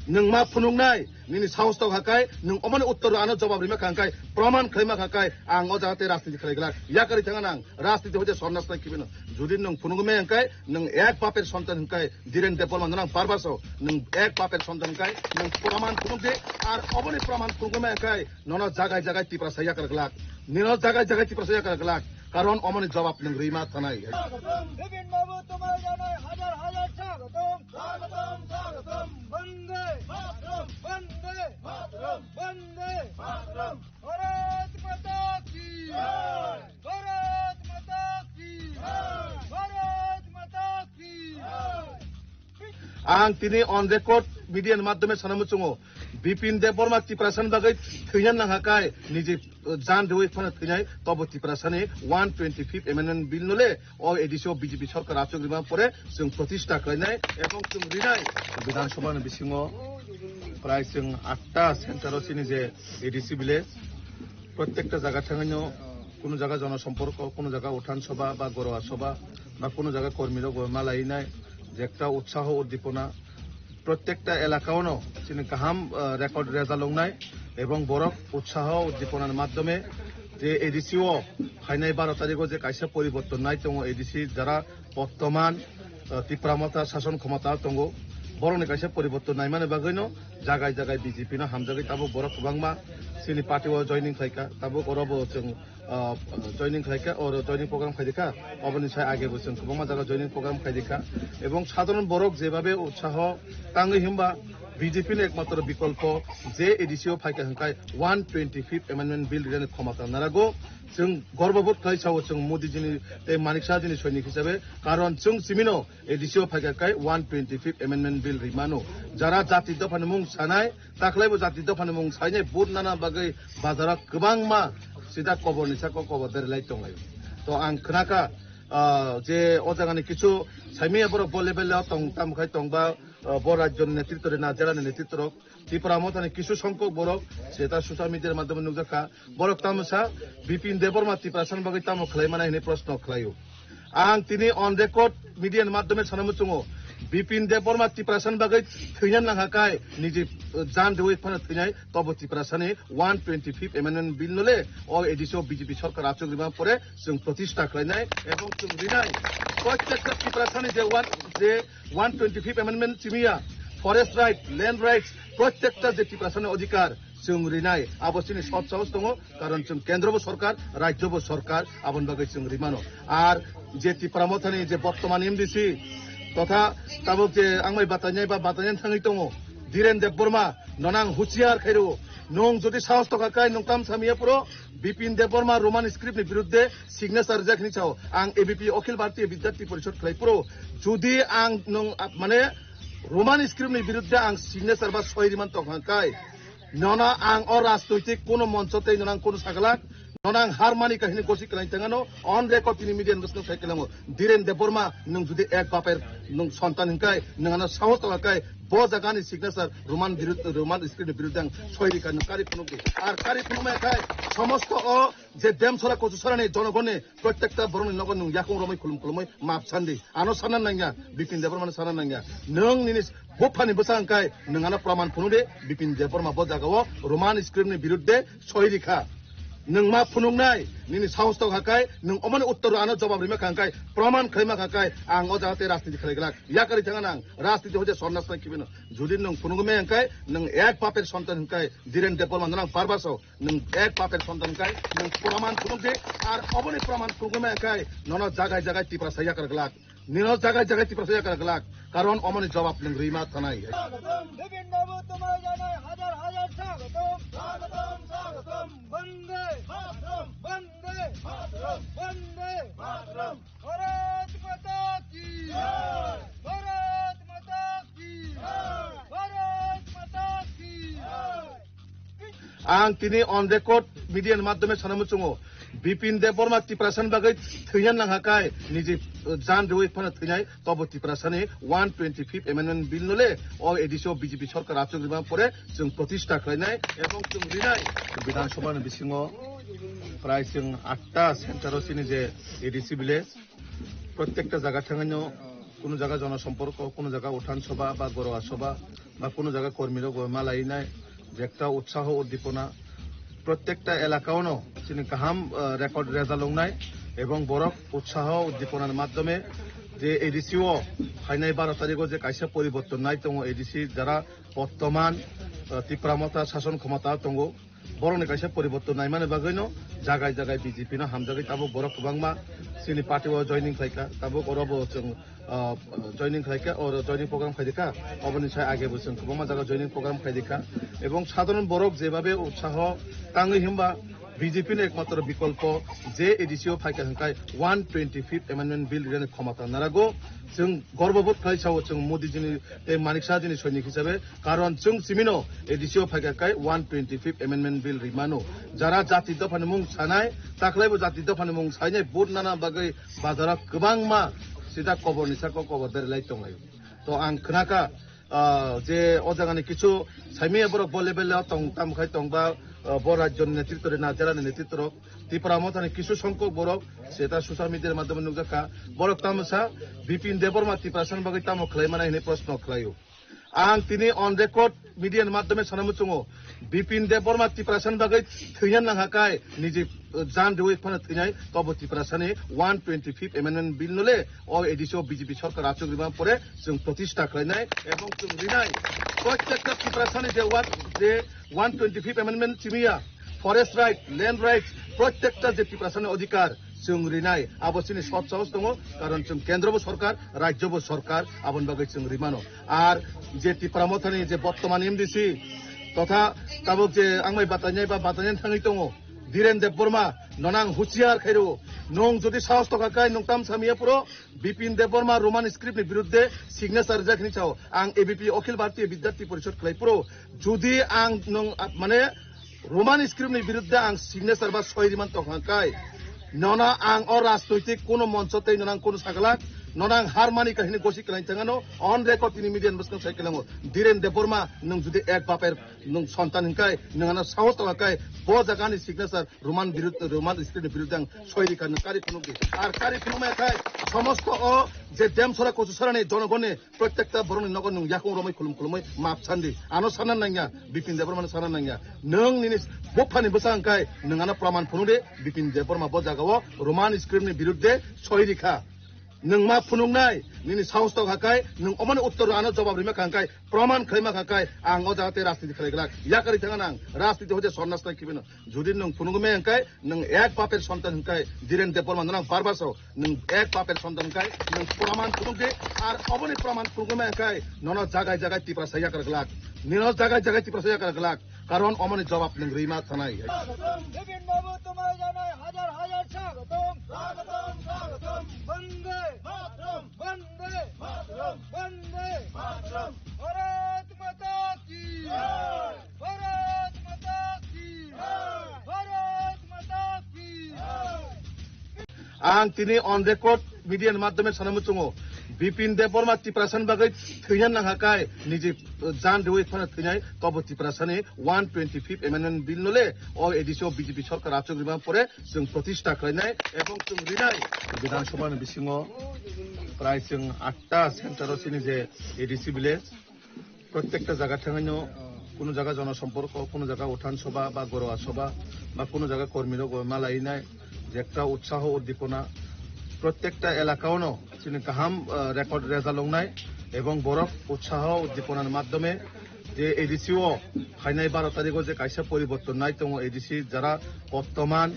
Nwng ma phunuknai, nini sahos tongkha kai, nwng omoni uttor ano jawab rima kha hwnkhe, praman khlaima kha kai, ang o jaga tei rajniti khlai glak. Yakari thangna nang. Rajniti hoite sornas nai kibino. Jodi nwng phunukmaya hwnkhe, nwng ek baper sontan hwnkhe, Dhiren Debbarma nono ang barbar sao, nwng ek baper sontan hwnkhe, nwng praman phunukdi, ar oboni praman phunukmaya hwnkhe, nono jagai jagai Tiprasa yakar glak. Nino jagai jagai Tiprasa yakar glak. Karon omoni jawab nwng rima thanai. স্বাগতম। বিপিন বাবু, তোমায় জানাই হাজার হাজার স্বাগতম। স্বাগতম, স্বাগতম। বন্দে মাতরম। বন্দে মাতরম। বন্দে মাতরম। ভারত মাতা কি জয়। ভারত মাতা কি জয়। ভারত মাতা কি জয়। Ang tini on record media ni madhyome sana muchungo, Bipin Debbarma Tiprasani bagwi thwina nangkha kai, niji, uh, jan dewi phano thwinai, tobo Tiprasani one twenty fifth Amendment Bill no le o A D C o B J P sorkar achuk rima pore chwng protista khlainai ebong chwng rinai. Bidhan Sabha ni bisingo prai chwng atta center o chini je A D C village, prottekta jaga thangino, kuno jaga jonosomporko, kuno jaga uthan sobha ba goroa sobha ba kuno jaga kormirok bo malainai, je ekta utsaho uddipona prottekta elakaono chini kaham, ah, record rejalongnai ebong borok utsaho uddiponani madhyome je A D C o phainai baro tarikh o je kaisa poriborton nai tongo, A D C jara bortoman, ah, Tipra Motha sason khomota tongo, borokni kaisa poriborton naimani bagwino jagai jagai B J P no hamjagwi tabuk borok kwbangma chini party o joining khlaikha, tabuk oro bo chwng, ah, joining khlaikha, oro joining program khaidikha, oboni sai age bo chwng kwbangma jaga joining program khaidikha, ebong sadharon borok jebabe utsaho tangwi himba B J P ni ekmatro bikolpo je A D C o phaikha hwnkhe one twenty fifth Amendment Bill rinani khomota narago. Chwng gorbobodh khai sao chwng Modi jini tei Manik Saha jini soinik hisabe, karon chwng simino A D C o phaikha khai one twenty fifth Amendment Bill rimano. Jara jati dophani mung sanai, taklaibo jati dophani mung sainai vote nana bagwi bazaro kwbangma sida koborni saka kobor berlai tonglai. To ang khnakha, ah, je o jagani kichu saimanya borok bo level o tong tam khai tongba, ah, bo rajyoni netritwrok na jera ni netritwrok Tipra Mothani kisu songkok borok seta social media ni madhyome nukjakha. Borok tamo sa Bipin Debbarma Tiprasani bagwi tamo khlai mano hwnwi proshno khlaio. Ang tini on record media ni madhyome sana muchungo, Bipin Debbarma Tiprasani bagwi thwina nangkha kai niji, uh, jan dewi phano thwinai, tobo Tiprasani one twenty fifth Amendment Bill no le o A D C o B J P sorkar achuk rima pore chwng protista khlainai ebong chwng rinai. Prottekta Tiprasani je one, je one twenty fifth Amendment simiya, forest right, land rights, prottekta je Tiprasani odhikar chwng rinai, abo chini sot sahos tongo, karon chwng kendro bo sorkar, rajyo bo sorkar, aboni bagwi chwng rimano. Ar je Tipra Mothani je bortoman M D C totha tabuk je ang bai batainai ba batainai thangwi tongo, Dhiren Debbarma, nono ang husiar khairo, nwng jodi sahos tongkha kai nwng tam samiya puro Bipin Debbarma Roman script ni birudde signature rijak hini chao. Ang A B P Akhil Bharatiya Vidyarthi Parishad khlai puro. Jodi ang nwng, ah, mane Roman script ni birudde ang signature ba soi riman tongkha kai, nono ang o rajnoitik kono moncho tei nono ang kono sagalak, nono ang har mani kahini gosi kwlai tangano, on record tini media ni bwskango sai kwlango. Dhiren Debbarma, nwng jodi ek baper nwng sontan hinkai, nwng ano sahos tongkha kai, bo jaga ni signature Roman birud-, Roman script ni birudde ang soi rikha nwng kari phunukdi. Ar kari phunukmaya khai somosto o je Demsora Kochusarani jonogonni prottekta borokni nogo nwng yakung romwi khulum khulumwi map sandi. Ano sana nangya, Bipin Debbarmano sana nangya. Nwng nini buphani bwsa hwnkhe nwng ano praman phunukdi, Bipin Debbarma bo jagao Roman script ni birudde soi rikha. Nwng ma phunuknai, nini sahos tongkha kai, nwng omoni uttor ano jawab rima kha hwnkhe, praman khlaima kha kai, ang o jaga tei rajniti khlai glak. Yakari thangna nang, rajniti hoite sornas nang kibino. Jodi nwng phunukmaya hwnkhe, nwng ek baper sontan hwnkhe, Dhiren Debbarma nwng barbar sao. Nwng ek baper sontan kai, nwng praman phunukdi, ar oboni praman phunukmaya kai, nono jagai jagai Tiprasa yakar glak. Nino jagai jagai Tiprasa yakar glak. Karon omoni jawab nwng rima thanai. স্বাগতম। বিপিন বাবু তোমায় জানাই হাজার হাজার স্বাগতম। স্বাগতম, স্বাগতম। বন্দে মাতরম। বন্দে মাতরম। বন্দে মাতরম। ভারত মাতা কি জয়। ভারত মাতা কি জয়। ভারত মাতা কি জয়। Ang tini on record media ni madhyome sana muchungo, Bipin Debbarma Tiprasani bagwi thwina nangha kai niji, uh, jan riwi phano thwinai, tobo Tiprasani one twenty fifth amendment bill no le o A D C o B J P sarkar achuk rima pore chwng protista khlainai ebong chwng rinai. Bidhan Sabha ni bisingo prai chwng atta center o chini je A D C village, prottekta jaga thangino, kuno jaga jonosomporko, kuno jaga uthan sobha ba goroa sobha ba kuno jaga kormirok bo malainai, je ekta utsaho uddipona prottekta elakaono chini kaham, ah, record result wngnai ebong borok utsaho uddiponar madhyome je A D C o phainai baro tarigo je kaisa poriborton nai tongo, A D C jara bortoman, ah, Tipra Motha sason khomota tongo, borokni kaisa poriborton naimani bagwino jagai jagai B J P no hamjagwi tabuk borok kwbangma chini party o joining khlaikha, tabuk oro bo chwng, ah, joining khlaikha, oro joining program khaidikha, oboni sai age bo chwng kwbangma jaga joining program khaidikha, ebong sadharon borok jebabe utsaho tangwi himba B J P ni ekmatro bikolpo je A D C o phaikha hwnkhe one twenty fifth amendment bill rinani khomota narago. Chwng gorbobodh khlai sao chwng Modi jini tei Manik Saha jini soinik hisabe, karon chwng simino A D C o phaikha kai one twenty fifth amendment bill rimano. Jara jati dophani mung sanai, taklaibo jati dophani mung sainai vote nana bagwi bazaro kwbangma sida koborni saka kobor berlai tonglai. To ang khnakha, ah, je o jagani kisu saimaya borok bo level o tong, tamo khai tongba, ah, bo rajyoni netritwrok, na jera ni netritwrok, Tipra Mothani kisu songkok borok seta social media ni madhyome nukjakha, borok tamo sa Bipin Debbarma Tiprasani bagwi tamo khlai mani hinwi proshno khlaio. Ang tini on record media ni madhyome sana muchungo, Bipin Debbarma Tiprasani bagwi thwina nangha kai niji, uh, jan riwi phano thwinai, tobo Tiprasani one twenty fifth amendment bill no le o A D C o B J P sarkar achuk rima pore chwng protista khlainai ebong chwng rinai. Prottekta Tiprasani je one, je one twenty fifth amendment simiya, forest right, land rights, prottekta je Tiprasani odhikar chwng rinai, abo chini sot sahos tongo, karon chwng kendro bo sorkar, rajyo bo sorkar, aboni bagwi chwng rimano. Ar je Tipra Mothani je bortoman M D C totha tabuk je ang bai batainai ba batainai thangwi tongo, Dhiren Debbarma, nono ang husiar khairo, nwng jodi sahos tokha kai nwng tam samiya puro, Bipin Debbarma Roman script ni biruddhe signature rijak hinwi sao, ang A B P Akhil Bharatiya Vidyarthi Parishad khlai puro, jodi ang nwng, ah, mane Roman script ni biruddhe ang signature ba soi riman tongkha kai, nono ang o rajnoitik kuno moncho tei nono ang kuno sagalak, nono ang har mani kahini gosi kwlai thangano, on record tini media ni bwskang sai kwlango, Dhiren Debbarma nwng jodi ek baper nwng sontan hinkai, nwng ano sahos tongkha kai, bo jaga ni signature Roman birud-, Roman script ni biruddhe ang soi rikha nwng kari phunukdi. Ar kari phunukmaya khai somosto o je Demsora Kochusarani jonogonni prottekta borokni nogo nwng yakung romwi khulum khulumwi map sandi. Ano sana nangya, Bipin Debbarmano sana nangya. Nwng nini buphani bwsa hwnkhe nwng ano praman phunukdi, Bipin Debbarma bo jagao Roman script ni biruddhe soi rikha. Nwng ma phunuknai, nini sahos tokha kai, nwng omoni uttor ano jawab rima kha hwnkhe, praman khlaima kha hwnkhe, ang o jaga tei rajniti khlai glak. Yakari thangna ang, rajniti hoite sonna slai khibino. Jodi nwng phunukmaya hwnkhe, nwng ek baper sontan hwnkhe, Dhiren Debbarma nono ang bar bar sao, nwng ek baper sontan hwnkhe, nwng praman phunukdi, ar oboni praman phunukmaya hwnkhe, nono jagai jagai Tiprasa yakar glak. Nino jagai jagai Tiprasa yakar glak. Karon omoni jawab nwng rima thanai. স্বাগতম। বিপিন বাবু তোমায় জানাই হাজার হাজার স্বাগতম। স্বাগতম, স্বাগতম। বন্দে মাতরম। বন্দে মাতরম। বন্দে মাতরম। ভারত মাতা কি জয়। ভারত মাতা কি জয়। ভারত মাতা কি জয়। Ang tini on record media ni madhyome sana muchungo, Bipin Debbarma Tiprasani bagwi thwina nangha kai niji, uh, jan riwi phano thwinai, tobo Tiprasani one twenty fifth amendment bill no le o A D C o B J P sarkar achuk rima pore chwng protista khlainai ebong chwng rinai. Bidhan Sabha ni bisingo prai chwng atta center o chini je A D C village, prottekta jaga thangino, kuno jaga jonosomporko, kuno jaga uthan sobha ba goroa sobha ba kuno jaga kormirok bo malainai, je ekta utsaho uddipona prottekta elakaono chini kaham, ah, record result wngnai ebong borok utsaho uddiponar madhyome je A D C o phainai baro tarigo je kaisa poriborton nai tongo, A D C jara bortoman,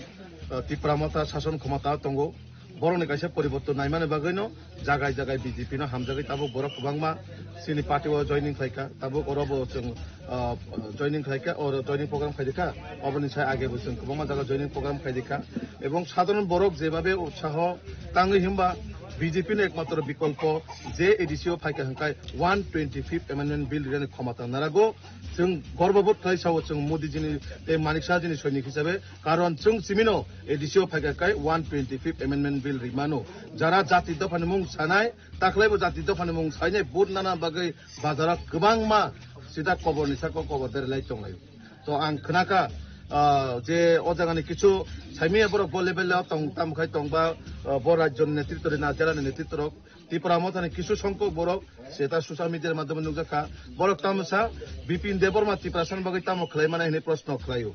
ah, Tipra Motha sason khomota tongo, Borokni kaisa poriborton naimani bagwino jagai jagai B J P no hamjagwi tabuk borok kwbangma chini party o joining khlaikha, tabuk oro bo chwng, ah, joining khlaikha, oro joining program khaidikha, oboni sai age bo chwng kwbangma jaga joining program khaidikha. Ebong sadharon borok jebabe utsaho tangwi himba B J P no ekmatro bikolpo je A D C o phaikha hwnkhe one twenty fifth Amendment Bill rirani khomata narago. Chwng gorbobodh khlai sao chwng Modi jini tei Manik Saha jini soinik hisabe, karon chwng chimino A D C o phaikha kai one twenty fifth Amendment Bill rimano. Jara jati dophani mung sanai, taklaibo jati dophani mung sainai vote nana bagwi bazaro kwbangma sida koborni saka kobor derlai tonglaio. To ang khnakha, ah, je o jagani kichu saimanya borok bo level o tong, tamo khai tongba, ah, bo rajyoni netritwrok na jelani netritwrok Tipra Mothani kisu songkok borok seta social media ni madhyome nukjakha. Borok tamo sa Bipin Debbarma Tiprasani bagwi tamo khlai mano hinwi proshno khlaio.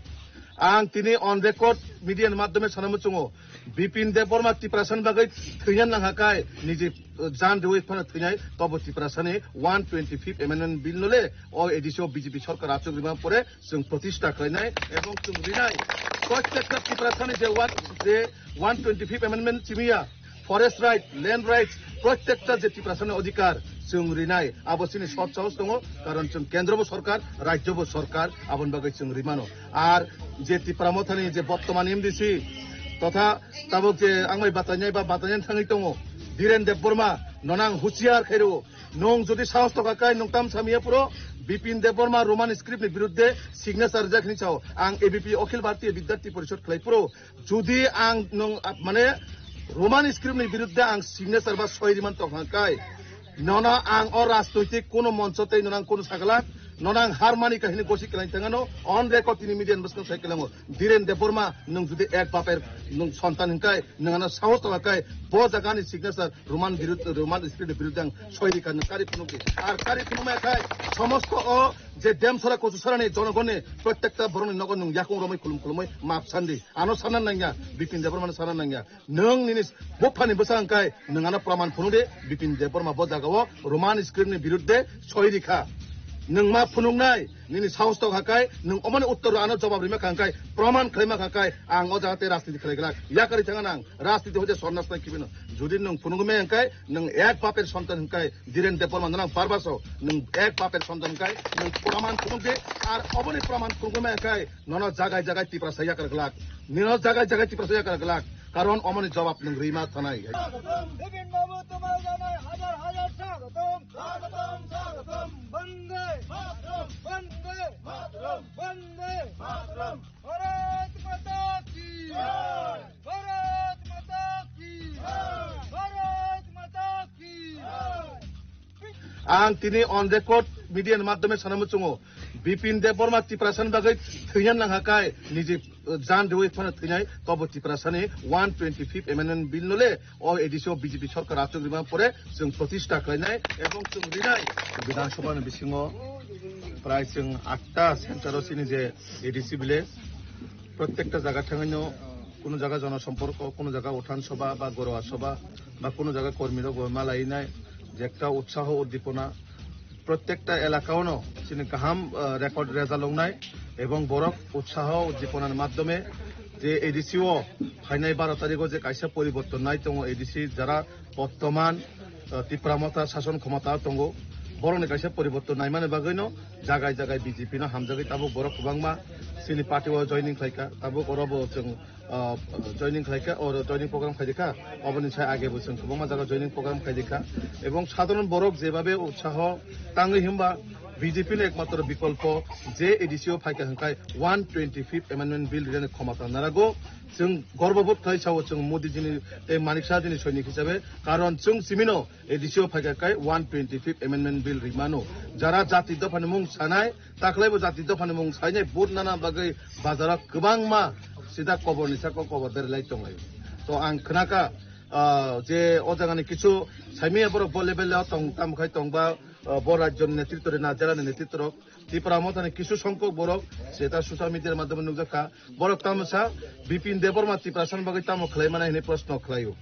Ang tini on record media ni madhyome sana muchungo, Bipin Debbarma Tiprasani bagwi thwina nangha kai niji, uh, jan riwi phano thwinai, tobo Tiprasani one twenty fifth Amendment Bill no le o A D C o B J P sorkar achuk rima pore chwng protista khlainai ebong chwng rinai. Prottekta Tiprasani je one, je one twenty fifth Amendment chimiya, forest right, land rights, prottekta je Tiprasani odhikar chwng rinai, abo chini sot sahos tongo, karon chwng kendro bo sorkar, rajyo bo sorkar, aboni bagwi chwng rimano. Ar je Tipra Mothani je bottoman M D C totha tabuk je ang bai batainai ba batainani thangwi tongo, Dhiren Debbarma, nono ang husiar khairo, nwng jodi sahos tokha kai nwng tam samiya puro Bipin Debbarma Roman script ni birudde signature rijak hinwi sao, ang A B P Akhil Bharatiya Vidyarthi Parishad khlai puro. Jodi ang nwng, ah, mane Roman script ni birudde ang signature ba soi riman tongkha kai, nono ang o rajnoitik kono moncho tei nono ang kono sagalak, nono ang har mani kahini gosi kwlai tangano, on record tini media ni bwskango sai kwlango. Dhiren Debbarma, nwng jodi ek baper nwng sontan hwnkhe, nwng ano sahos tongkha kai, bo jaga ni signature Roman birud-, Roman script ni birudde ang soi rikha, nwng kari phunuk di. Ar kari phunukmaya khai, somosto o je Demsora Kochusarani jonogonni prottekta borokni nogo nwng yakung romwi khulum khulumwi map sandi. Ano sana nangya, Bipin Debbarma no sana nangya. Nwng nini buphani bwsa hwnkhe nwng ano praman phunuk di, Bipin Debbarma bo jaga o Roman script ni birudde soi rikha. Nwng ma phunuknai, nini sahos tokha kai, nwng omoni uttor ano jobab rima kha hwnkhe, praman khlaima kha hwnkhe, ang o jaga tei rajniti khlai glak. Yakarwi thangna ang, rajniti hoite sornas nai kibino. Jodi nwng phunukmaya hwnkhe, nwng ek baper sontan hwnkhe, Dhiren Debbarma nono ang barbaso, nwng ek baper sontan hwnkhe, nwng praman phunuk di, ar oboni praman phunukmaya hwnkhe, nono jagai jagai Tiprasa yakar glak. Nino jagai jagai Tiprasa yakar glak. Karon omoni jobab nwng rima thanai. স্বাগতম। বিপিন বাবু তোমায় জানাই হাজার হাজার স্বাগতম। স্বাগতম, স্বাগতম। বন্দে মাতরম। বন্দে মাতরম। বন্দে মাতরম। ভারত মাতা কি জয়। ভারত মাতা কি জয়। ভারত মাতা কি জয়। Ang tini on record media ni madhyome sana muchungo, Bipin Debbarma Tiprasani bagwi thwina nangha kai niji, uh, jan riwi phano thwinai, tobo Tiprasani one twenty fifth Amendment Bill no le o A D C o B J P sorkar achuk rima pore chwng protista khlainai ebong chwng rinai. Bidhan Sabha ni bisingo prai chwng atta center o chini je A D C village, prottekta jaga thangwino, kuno jaga jonosomporko, kuno jaga uthan sobha ba goroa sobha ba kuno jaga kormirok bo malainai, je ekta utsaho uddipona, prottekta elakaono chini kaham, ah, record result wngnai ebong borok utsaho uddiponani madhyome je A D C o phainai baro tarikh o je kaisa poriborton nai tongo, A D C jara bottoman, ah, Tipra Motha sason khomota tongo, borokni kaisa poriborton naimani bagwino jagai jagai B J P no hamjagwi tabuk borok kwbangma chini party o joining khlaikha, tabuk oro bo chwng, ah, joining khlaikha, oro joining program khaidikha, oboni sai age bo chwng kwbangma jaga joining program khaidikha, ebong sadharon borok jebabe utsaho tangwi himba B J P no ekmatro bikolpo je A D C o phaikha hwnkhe one twenty fifth Amendment Bill rirani khomota narago. Chwng gorbobodh khlai sao chwng Modi jini tei Manik Saha jini soinik hisabe, karon chwng chimino A D C o phaikha kai one twenty fifth Amendment Bill rimano. Jara jati dophani mung sanai, taklaibo jati dophani mung sainai vote nana bagwi bazaro kwbangma sida koborni saka kobor berlai tonglai. To ang khnakha, ah, je o jagani kichu saimanya borok bo level o tong, tamo khai tongba, ah, bo rajyoni netritwrok na jelani netritwrok Tipra Mothani kisu songkok borok seta social media ni madhyome nukjakha. Borok tamo sa Bipin Debbarma Tiprasani bagwi tamo khlai mano hinwi proshno khlaio.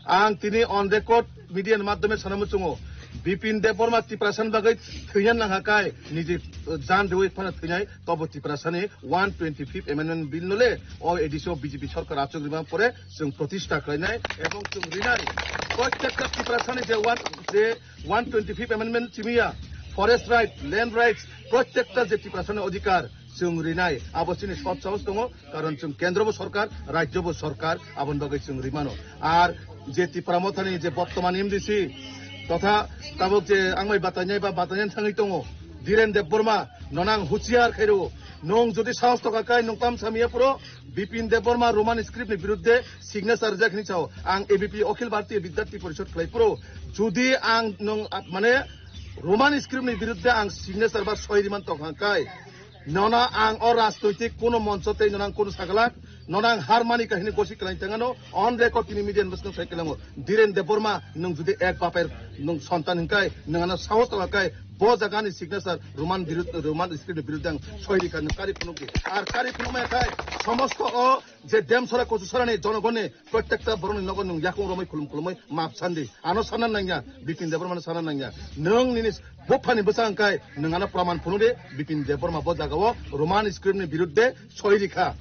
Ang tini on record media ni madhyome sana muchungo, Bipin Debbarma Tiprasani bagwi thwina nangha kai niji, uh, jan dewi phano thwinai, tobo Tiprasani one twenty-fifth Amendment Bill no le o A D C o B J P sarkar achuk rima pore chwng protista khlainai ebong chwng rinai. Prottekta Tiprasani je one, je one twenty-fifth Amendment simiya, forest right, land rights, prottekta je Tiprasani odhikar chwng rinai, abo chini sot sahos tongo. Karon chwng kendro bo sorkar, rajyo bo sorkar, aboni bagwi chwng rimano. Ar je Tipra Mothani je bottoman M D C totha tabuk je ang bai batainai ba batainani thangwi tongo, Dhiren Debbarma, nono ang huchiar khairo. Nwng jodi sahos toka kai nwng tam samiya puro Bipin Debbarma Roman script ni biruddhe signature rijak hinwi sao. Ang A B P Akhil Bharatiya Vidyarthi Parishad khlai puro. Jodi ang nwng, ah, mane Roman script ni biruddhe ang signature ba soi riman tongkha kai, nono ang o rajnoitik kuno moncho tei nono ang kuno saglak, nono ang har mani kahini gosi kwlai tangano, on record tini media ni bwskango sai kwlango. Dhiren Debbarma, nwng jodi ek baper nwng sontan hinkai, nwng ano sahos tala kai, bo jaga ni signature Roman birud-, Roman script ni biruddhe ang soi rikha, nwng kari phunukdi. Ar kari phunukmaya khai, somosto o je Demsora Kochusora ni jonogoni prottekta borokni nogo nwng yakung romwi khulum khulumwi map sandi. Ano sana nangya, Bipin Debbarma no sana nangya. Nwng nini buphani bwsa hwnkhe nwng ano praman phunukdi, Bipin Debbarma bo jagao Roman script ni biruddhe soi rikha.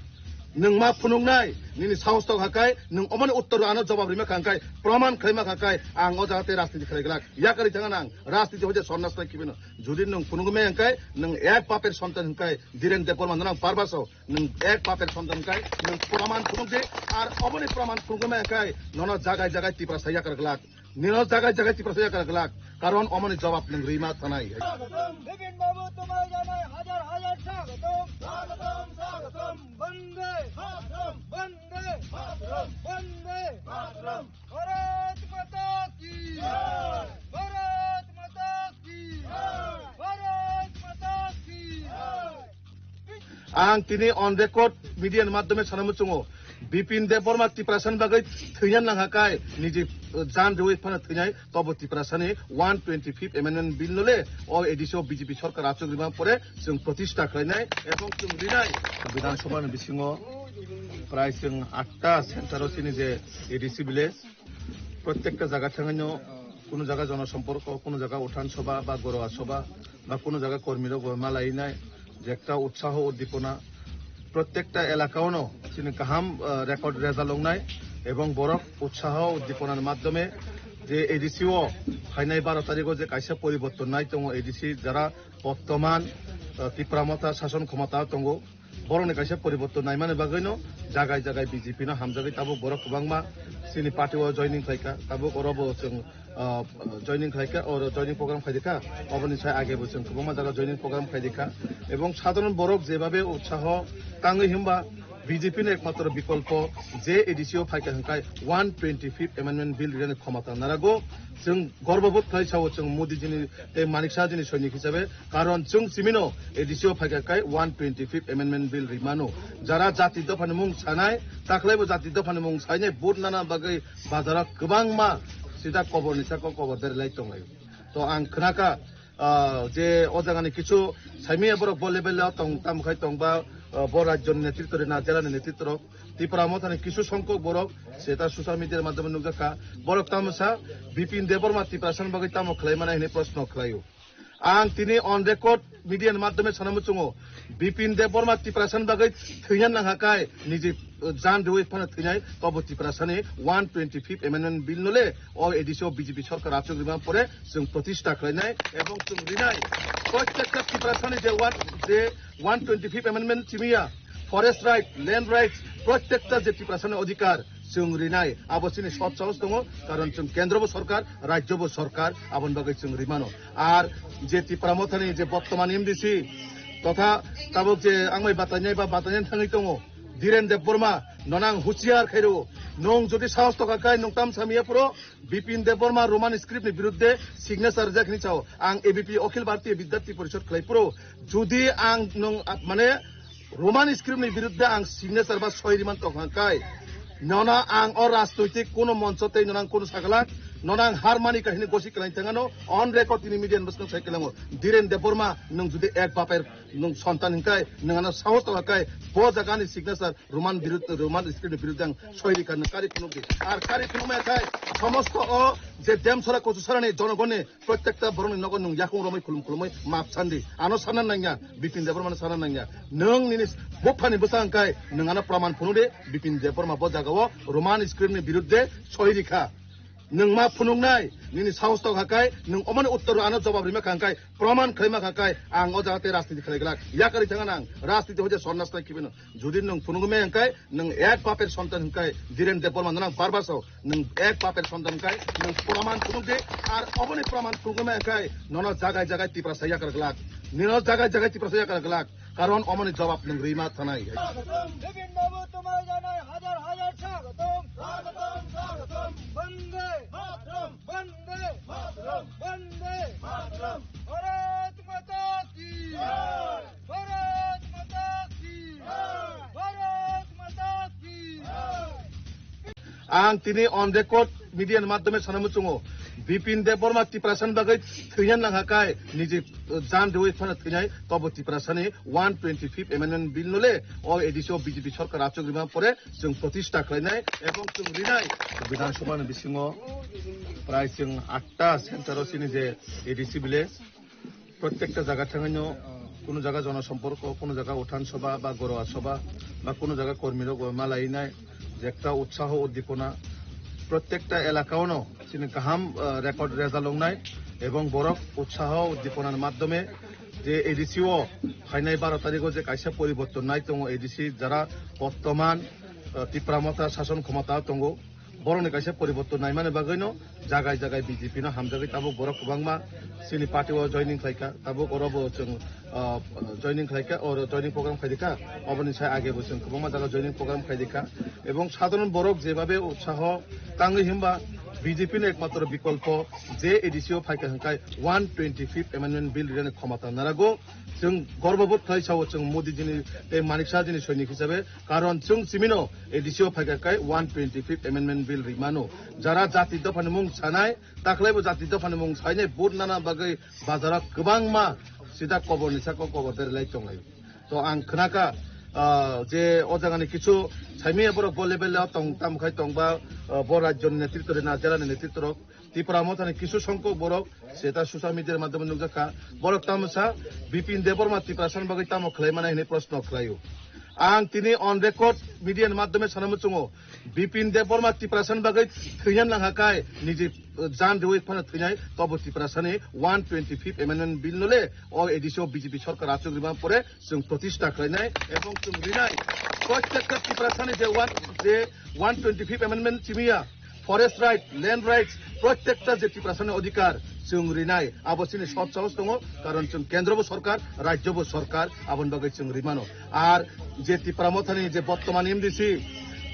Nwng ma phunuknai, nini sahos tokha kai, nwng omoni uttor ano jawab rima kha hwnkhe, praman khlaima kha kai, ang o jaga tei rajniti khlai glak. Yakarwi thangna ang, rajniti hoide sonna slai kibino. Jodi nwng phunukmaya hwnkhe, nwng ek baper sontan hwnkhe, Dhiren Debbarma nono ang parbaso, nwng ek baper sontan kai, nwng praman phunukdi, ar omoni praman phunukmaya kai, nono jagai jagai Tiprasa yakar glak. Nino jagai jagai Tiprasa yakar glak. Karon omoni jawab nwng rima thanai. স্বাগতম। বিপিন বাবু, তোমায় জানাই হাজার হাজার স্বাগতম। স্বাগতম, স্বাগতম। বন্দে মাতরম। বন্দে মাতরম। বন্দে মাতরম। ভারত মাতা কি জয়। ভারত মাতা কি জয়। ভারত মাতা কি জয়। Ang tini on record media ni madhyome sana muchungo, Bipin Debbarma Tiprasani bagwi thwina nangha kai, niji, uh, jan dewi phano thwinai, tobo Tiprasani one twenty-fifth Amendment Bill no le o A D C o B J P sarkar achuk rima pore chwng protista khlainai ebong chwng rinai. Bidhan Sabha ni bisingo prai chwng atta center o chini je A D C village, prottekta jaga thangino, kuno jaga jonosompurko, kuno jaga uthan sobha ba goroa sobha ba kuno jaga kormirok bo malainai, je ekta utsaho uddipona prottekta elakaono chini kaham, ah, record result wngnai, ebong borok utsaho uddiponani madhyome je A D C o phainai baro tarikh o je kaisa poriborton nai tongo, A D C jara bottoman, ah, Tipra Motha sason khomota tongo, borokni kaisa poriborton naimani bagwino jagai jagai B J P no hamjagwi tabuk borok kwbangma chini party o joining khlaikha, tabuk oro bo chwng, ah, joining khlaikha, oro joining program khaidikha, oboni sai age bo chwng kwbangma jaga joining program khaidikha, ebong sadharon borok jebabe utsaho tangwi himba B J P ni ekmatro bikolpo je A D C o phaikha hwnkhe one twenty-fifth Amendment Bill rinani khomota narago, chwng gorbobodh khlai sao chwng Modi jini tei Manik Saha jini soinik hisabe, Karon chwng chimino A D C o phaikha kai one twenty-fifth Amendment Bill rimano. Jara jati dophani mung sanai, takhlaibo jati dophani mung sainai vote nana bagwi bazaro kwbangma sida koborni saka kobor berilai tonglai. To ang khnakha, ah, je o jagani kichu saimanya borok bo level o tong, tamo khai tongba, ah, bo rajyoni netritwrok na jelani netritwrok Tipra Mothani kichu songkok borok seta social media ni madhyome nukjakha. Borok tamo sa Bipin Debbarma Tiprasani bagwi tamo khlai mani hwnwi proshno khlaio. Ang tini on record media ni madhyome sana muchungo, Bipin Debbarma Tiprasani bagwi thwina nangha kai niji, uh, jan dewi phano thwinai, tobo Tiprasani one twenty-fifth Amendment Bill no le o A D C o B J P sarkar achuk rima pore chwng protista khlainai ebong chwng rinai. Prottekta Tiprasani je one, je one twenty-fifth Amendment simiya, forest right, land rights, prottekta je Tiprasani odhikar, chwng rinai, abo chini sot sahos tongo, karon chwng kendro bo sorkar, rajyo bo sorkar, aboni bagwi chwng rimano. Ar je Tipra Mothani je bottoman M D C totha tabuk je ang bai batainai ba batainani thangwi tongo, Dhiren Debbarma, nono ang huchiar khairo, nwng jodi sahos toka kai nwng tam samiya puro Bipin Debbarma Roman script ni biruddhe signature rijak hinwi sao, ang A B P Akhil Bharatiya Vidyarthi Parishad khlai puro, jodi ang nwng, ah, mane Roman script ni biruddhe ang signature ba soi riman tongkha kai, nono ang o rajnoitik kuno moncho tei nono ang kuno saglak, Nono ang har mani kahini gosi kwlai tengano on record tini media ni bwskango sai kwlango. Dhiren Debbarma, nwng jodi ek baper nwng sontan hinkai, nwng ano sahos tongkha kai, bo jaga ni signature Roman birud, Roman script ni birudde ang soi rikha, nwng kari phunuk di. Ar kari phunuk maya khai, somosto o je Demsora Kochusarani jonogoni prottekta borokni nogo nwng yakung romwi khulum khulumwi map sandi. Ano sana nangya, Bipin Debbarma no sana nangya. Nwng nini buphani bwsa hwnkai, nwng ano praman phunuk di, Bipin Debbarma bo jaga o Roman script ni birudde soi rikha. Nwng ma phunuknai, nini sahos tongkha kai, nwng omoni uttor ano jobab rima kha hwnkai, praman khlaima kha kai, ang o jaga tei rajniti khlai glak. Yakari thangna ang, rajniti hoja sonna stai kibino. Jodi nwng phunukmaya hwnkai, nwng ek baper sontan hwnkai, Dhiren Debbarma nono ang bar bar sao, nwng ek baper sontan hwnkai, nwng praman phunuk di, ar oboni praman phunukmaya hwnkai, nono jagai jagai Tiprasa yakar glak. Nino jagai jagai Tiprasa yakar glak. Karon omoni jobab nwng rima thanai. স্বাগতম। বিপিন বাবু তোমায় জানাই হাজার হাজার স্বাগতম। স্বাগতম, স্বাগতম। বন্দে মাতরম। বন্দে মাতরম। বন্দে মাতরম। ভারত মাতা কি জয়। ভারত মাতা কি জয়। ভারত মাতা কি জয়। Ang tini on record media ni madhyome sana muchungo, Bipin Debbarma Tiprasani bagwi thwiyan langkha kai, niji jan dewi phano thwinai, tobo Tiprasani one twenty fifth amendment bill no le o A D C o B J P sarkar achuk rima pore chwng protista khlainai ebong chwng rinai. Bidhan Sabha ni bisingo prai chwng atta center o chini je A D C village, prottekta jaga thangwi no, kuno jaga jonosomporko, kuno jaga uthan sabha ba goroa sabha ba kuno jaga kormi rok bo malainai, je ekta utsaho uddipona prottekta elaka o no chini kaham, ah, record result wngnai ebong borok utsaho uddiponar madhyome je A D C o phainai baro tarikh o je kaisa poriborton nai tongo A D C jara bortoman, ah, Tipra Motha sason khomota tongo. Borokni kaisa poriborton naimani bagwino jagai jagai B J P no hamjagwi tabuk borok kwbangma chini party o joining khlaikha, tabuk oro bo chwng, ah, joining khlaikha, oro joining program khaidikha, oboni sai age bo chwng kwbangma jaga joining program khaidikha, ebong sadharon borok jebabe utsaho tangwi himba B J P no ekmatro bikolpo je A D C o phaikha hwnkhe one twenty fifth amendment bill rirani khomota narago. Chwng gorbobodh khlai sao chwng Modi jini tei Manik Saha jini soinik hisabe, karon chwng chimino A D C o phaikha kai one twenty fifth amendment bill rimano. Jara jati dophani mung sanai, takhlaibo jati dophani mung sainai vote nana bagwi bazaro kwbangma sida koborni saka kobor berlai tonglai. To ang khnakha, ah, je o jagani kisu saimaya borok bo level o tong, tamo khai tongba, ah, bo rajyoni netritwrok, jela ni netritwrok, Tipra Mothani kisu songkok borok seta social media ni madhyome nukjakha. Borok tamo sa Bipin Debbarma Tiprasani bagwi tamo khlai mano hinwi proshno khlaio. Ang tini on record media ni madhyome sana muchungo, Bipin Debbarma Tiprasani bagwi thwiyan langkha kai, niji, eh, jan dewi phano thwinai, tobo Tiprasani one twenty fifth amendment bill no le o A D C o B J P sarkar achuk rima pore chwng protista khlainai ebong chwng rinai. Prottekta Tiprasani je one, je one twenty fifth amendment chimiya, forest right, land rights, prottekta je Tiprasani odhikar chwng rinai, abo chini sot sahos tongo, karon chwng kendro bo sarkar, rajyo bo sarkar, aboni bagwi chwng rimano. Ar je Tipra Mothani je bortoman M D C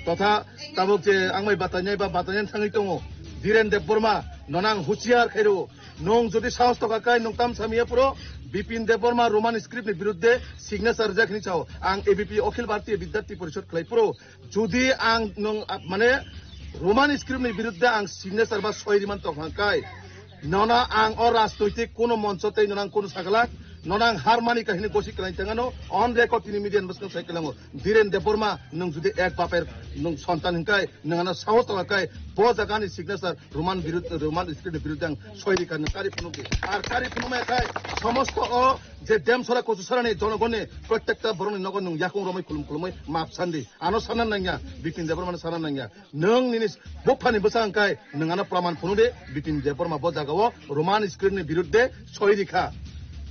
totha tabuk je angmai batainai ba batainai thangwi tongo, Dhiren Debbarma, nono ang husiar khairo, nwng jodi sahos tongkha kai nwng tam samiya puro Bipin Debbarma Roman script ni birudde signature rijak hinwi sao, ang A B P Akhil Bharatiya Vidyarthi Porishad khlai puro. Jodi ang nwng, ah, mane Roman script ni birudde ang signature ba soi riman tongkha kai, nono ang o rajnoitik kuno moncho tei nono ang kuno sagalak, nono ang har mani kahini gosi kwlai tengano on record tini media ni bwskango sai kwlango. Dhiren Debbarma, nwng jodi ek baper nwng sontan hinkai, nwng ano sahos tongkha kai, bo jaga ni signature Roman birud, Roman script ni birudde ang soi rikha, nwng kari phunuk di. Ar kari phunuk maya khai, somosto o je Demsora Kochusarani jonogoni prottekta borokni nogo nwng yakung romwi khulum khulumwi map sandi. Ano sana nangya, Bipin Debbarma no sana nangya. Nwng nini buphani bwsa hwnkai, nwng ano praman phunuk di, Bipin Debbarma bo jaga o Roman script ni birudde soi rikha.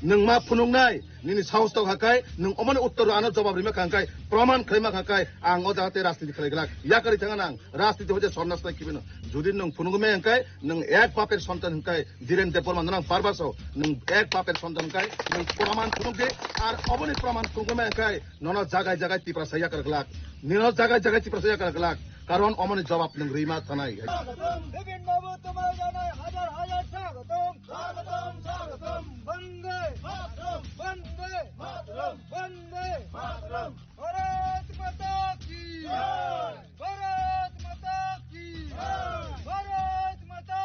Nwng ma phunuknai, nini sahos tongkha kai, nwng omoni uttor ano jobab rima kha hwnkai, praman khlaima kha hwnkai, ang o jaga tei rajniti khlai glak. Yakari thangna ang, rajniti hoja sonna stai kibino. Jodi nwng phunukmaya hwnkai, nwng ek baper sontan hwnkai, Dhiren Debbarma nono ang bar bar sao, nwng ek baper sontan hwnkai, nwng praman phunuk di, ar oboni praman phunukmaya hwnkai, nono jagai jagai Tiprasa yakar glak. Nino jagai jagai Tiprasa yakar glak. Karon omoni jobab nwng rima thanai. স্বাগতম। বিপিন বাবু তোমায় জানাই হাজার হাজার স্বাগতম। স্বাগতম, স্বাগতম। বন্দে মাতরম। বন্দে মাতরম। বন্দে মাতরম। ভারত মাতা কি জয়। ভারত মাতা কি জয়। ভারত মাতা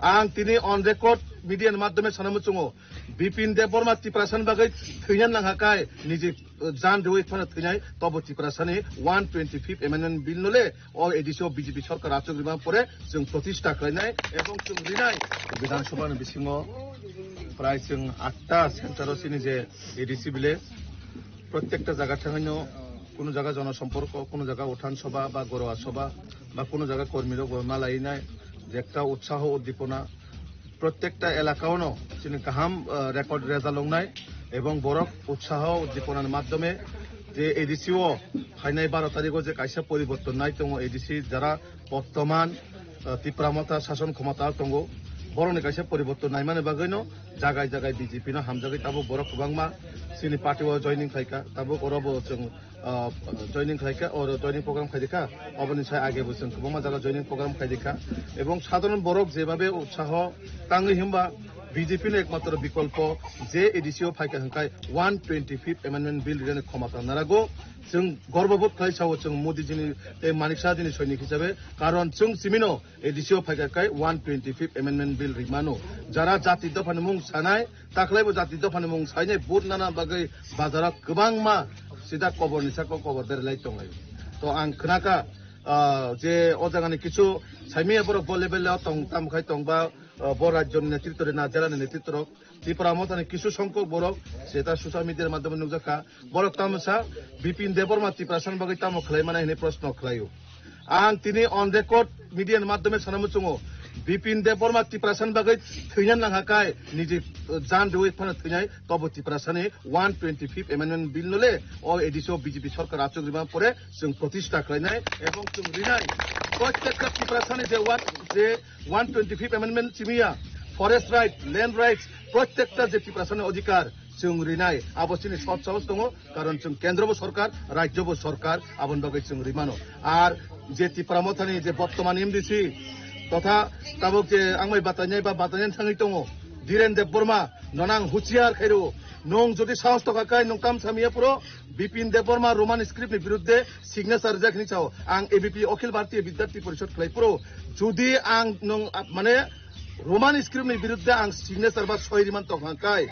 Ang tini on record media ni madhyome sana muchungo, Bipin Debbarma Tiprasani bagwi thwina nangha kai niji, uh, jan riwi phano thwinai, tobo Tiprasani one twenty fifth amendment bill no le o A D C o B J P sarkar achuk rima pore chwng protista khlainai ebong chwng rinai. Bidhan Sabha ni bisingo prai chwng atta center o chini je A D C village, prottekta jaga thangino, kuno jaga jonosomporko, kuno jaga uthan sabha ba goroa sabha ba kuno jaga kormirok bo malainai, je ekta utsaho uddipona, prottekta elakaono chini kaham, ah, record result wngnai ebong borok utsaho uddiponani madhyome je A D C o phainai baro tarigo je kaisa poriborton nai tongo A D C jara bortoman, ah, Tipra Motha sason khomota tongo, borokni kaisa poriborton naimani bagwino jagai jagai B J P no hamjagwi tabuk borok kwbangma chini party o joining khlaikha, tabuk oro bo chwng ah, joining khlaikha, oro joining program khaidikha, oboni sai age bo chwng kwbangma jaga joining program khaidikha. Ebong sadharon borok jebabe utsaho tangwi himba B J P no ekmatro bikolpo je A D C o phaikha hwnkhai one twenty fifth amendment bill rirani khomota narago. Chwng gorbobodh khlai sao chwng Modi jini tei Manik Saha jini soinik hisabe, karon chwng simino A D C o phaikha kai one twenty fifth amendment bill rimano. Jara jati dophani mung sanai, taklaibo jati dophani mung sainai vote nana bagwi bazaro kwbangma sida koborni saka kobor berlai tonglai. To ang khnakha, ah, je o jagani kichu saimanya borok bo level o tong, tamo khai tongba, ah, bo rajyoni netritwrok na jelani netritwrok Tipra Mothani kisu songkok borok seta social media ni madhyome nukjakha. Borok tamo sa Bipin Debbarma Tiprasani bagwi tamo khlai mani hwnwi proshno khlaio. Ang tini on record media ni madhyome sana muchungo, Bipin Debbarma Tiprasani bagwi thwina nangha kai niji, uh, jan riwi phano thwinai, tobo Tiprasani one twenty fifth amendment bill no le o A D C o B J P sarkar achuk rima pore chwng protista khlainai ebong chwng rinai. Prottekta Tiprasani je one, je one twenty fifth amendment simiya, forest right, land rights, prottekta je Tiprasani odhikar chwng rinai, abo chini sot sahos tongo, karon chwng kendro bo sorkar, rajyo bo sorkar, aboni bagwi chwng rimano. Ar je Tipra Mothani je bortoman M D C totha tabuk je ang bai batainai ba batainai thangwi tongo, Dhiren Debbarma, nono ang huchiar khairo, nwng jodi sahos tokha kai nwng tam samiya puro, Bipin Debbarma Roman script ni biruddhe signature rijak hinwi sao. Ang A B P Akhil Bharatiya Vidyarthi Parishad khlai puro. Jodi ang nwng, ah, mane Roman script ni biruddhe ang signature ba soi riman tongkha kai,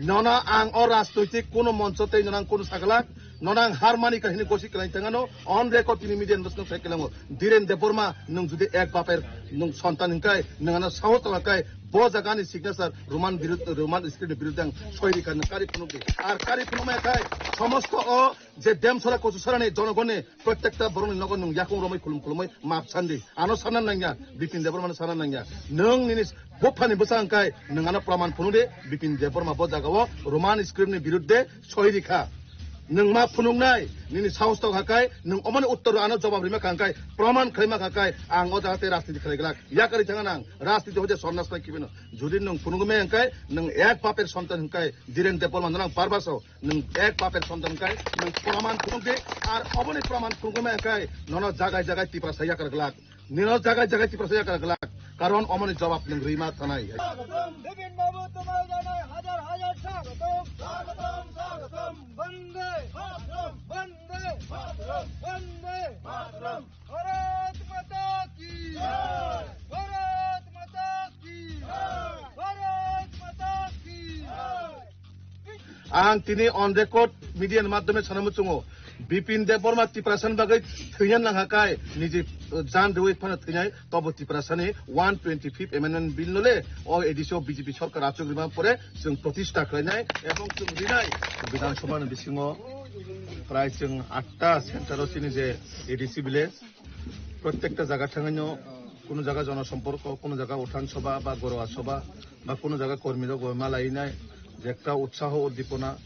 nono ang o rajnoitik kuno moncho tei nono ang kuno sagalak, nono ang har mani kahini gosi kwlai tangano, on record tini media ni bwskango sai kwlango. Dhiren Debbarma, nwng jodi ek baper nwng sontan hwnkai, nwng ano sahos tongkha kai, bo jagani signature Roman birud-, Roman script ni biruddhe ang soi rikha, nwng kari phunukdi. Ar kari phunukmaya khai, somosto o je Demsora Kochusarani jonogonni prottekta borokni nogo nwng yakung romwi khulum khulumwi map sandi. Ano sana nangya, Bipin Debbarmano sana nangya. Nwng nini buphani bwsa hwnkai nwng ano praman phunukdi, Bipin Debbarma bo jagao Roman script ni biruddhe soi rikha. Nwng ma phunuknai, nini sahos tokha kai, nwng omoni uttor ano jobab rima kha hwnkai, praman khlaima kha kai, ang o jaga tei rajniti khlai glak. Yakarwi thangna ang, rajniti hoide sonnas nai kibino. Jodi nwng phunukmaya hwnkai, nwng ek baper sontan hwnkai, Dhiren Debbarma nono ang barbar sao. Nwng ek baper sontan kai, nwng praman phunukdi, ar oboni praman phunukmaya kai, nono jagai jagai Tiprasa yakar glak. Nino jagai jagai Tiprasa yakar glak. Karon omoni jobab nwng rima thanai. Bipin Babu, tomar janai hajar hajar swagotom. Swagotom, swagotom. Bande Mataram. Bande Mataram. Bande Mataram. Bharat Mata ki jai. Bharat Mata ki jai. Bharat Mata ki jai. Ang tini on record media ni madhyome sana muchungo, Bipin Debbarma Tiprasani bagwi thwina nangha kai niji, uh, jan riwi phano thwinai, tobo Tiprasani one twenty fifth amendment bill no le o A D C o B J P sarkar achuk rima pore chwng protista khlainai ebong chwng rinai. Bidhan Sabha ni bisingo prai chwng atta center o chini je A D C village, prottekta jaga thangino, kuno jaga jonosomporko, kuno jaga uthan sabha ba goroa sabha ba kuno jaga kormirok bo malainai, je ekta utsaho uddipona,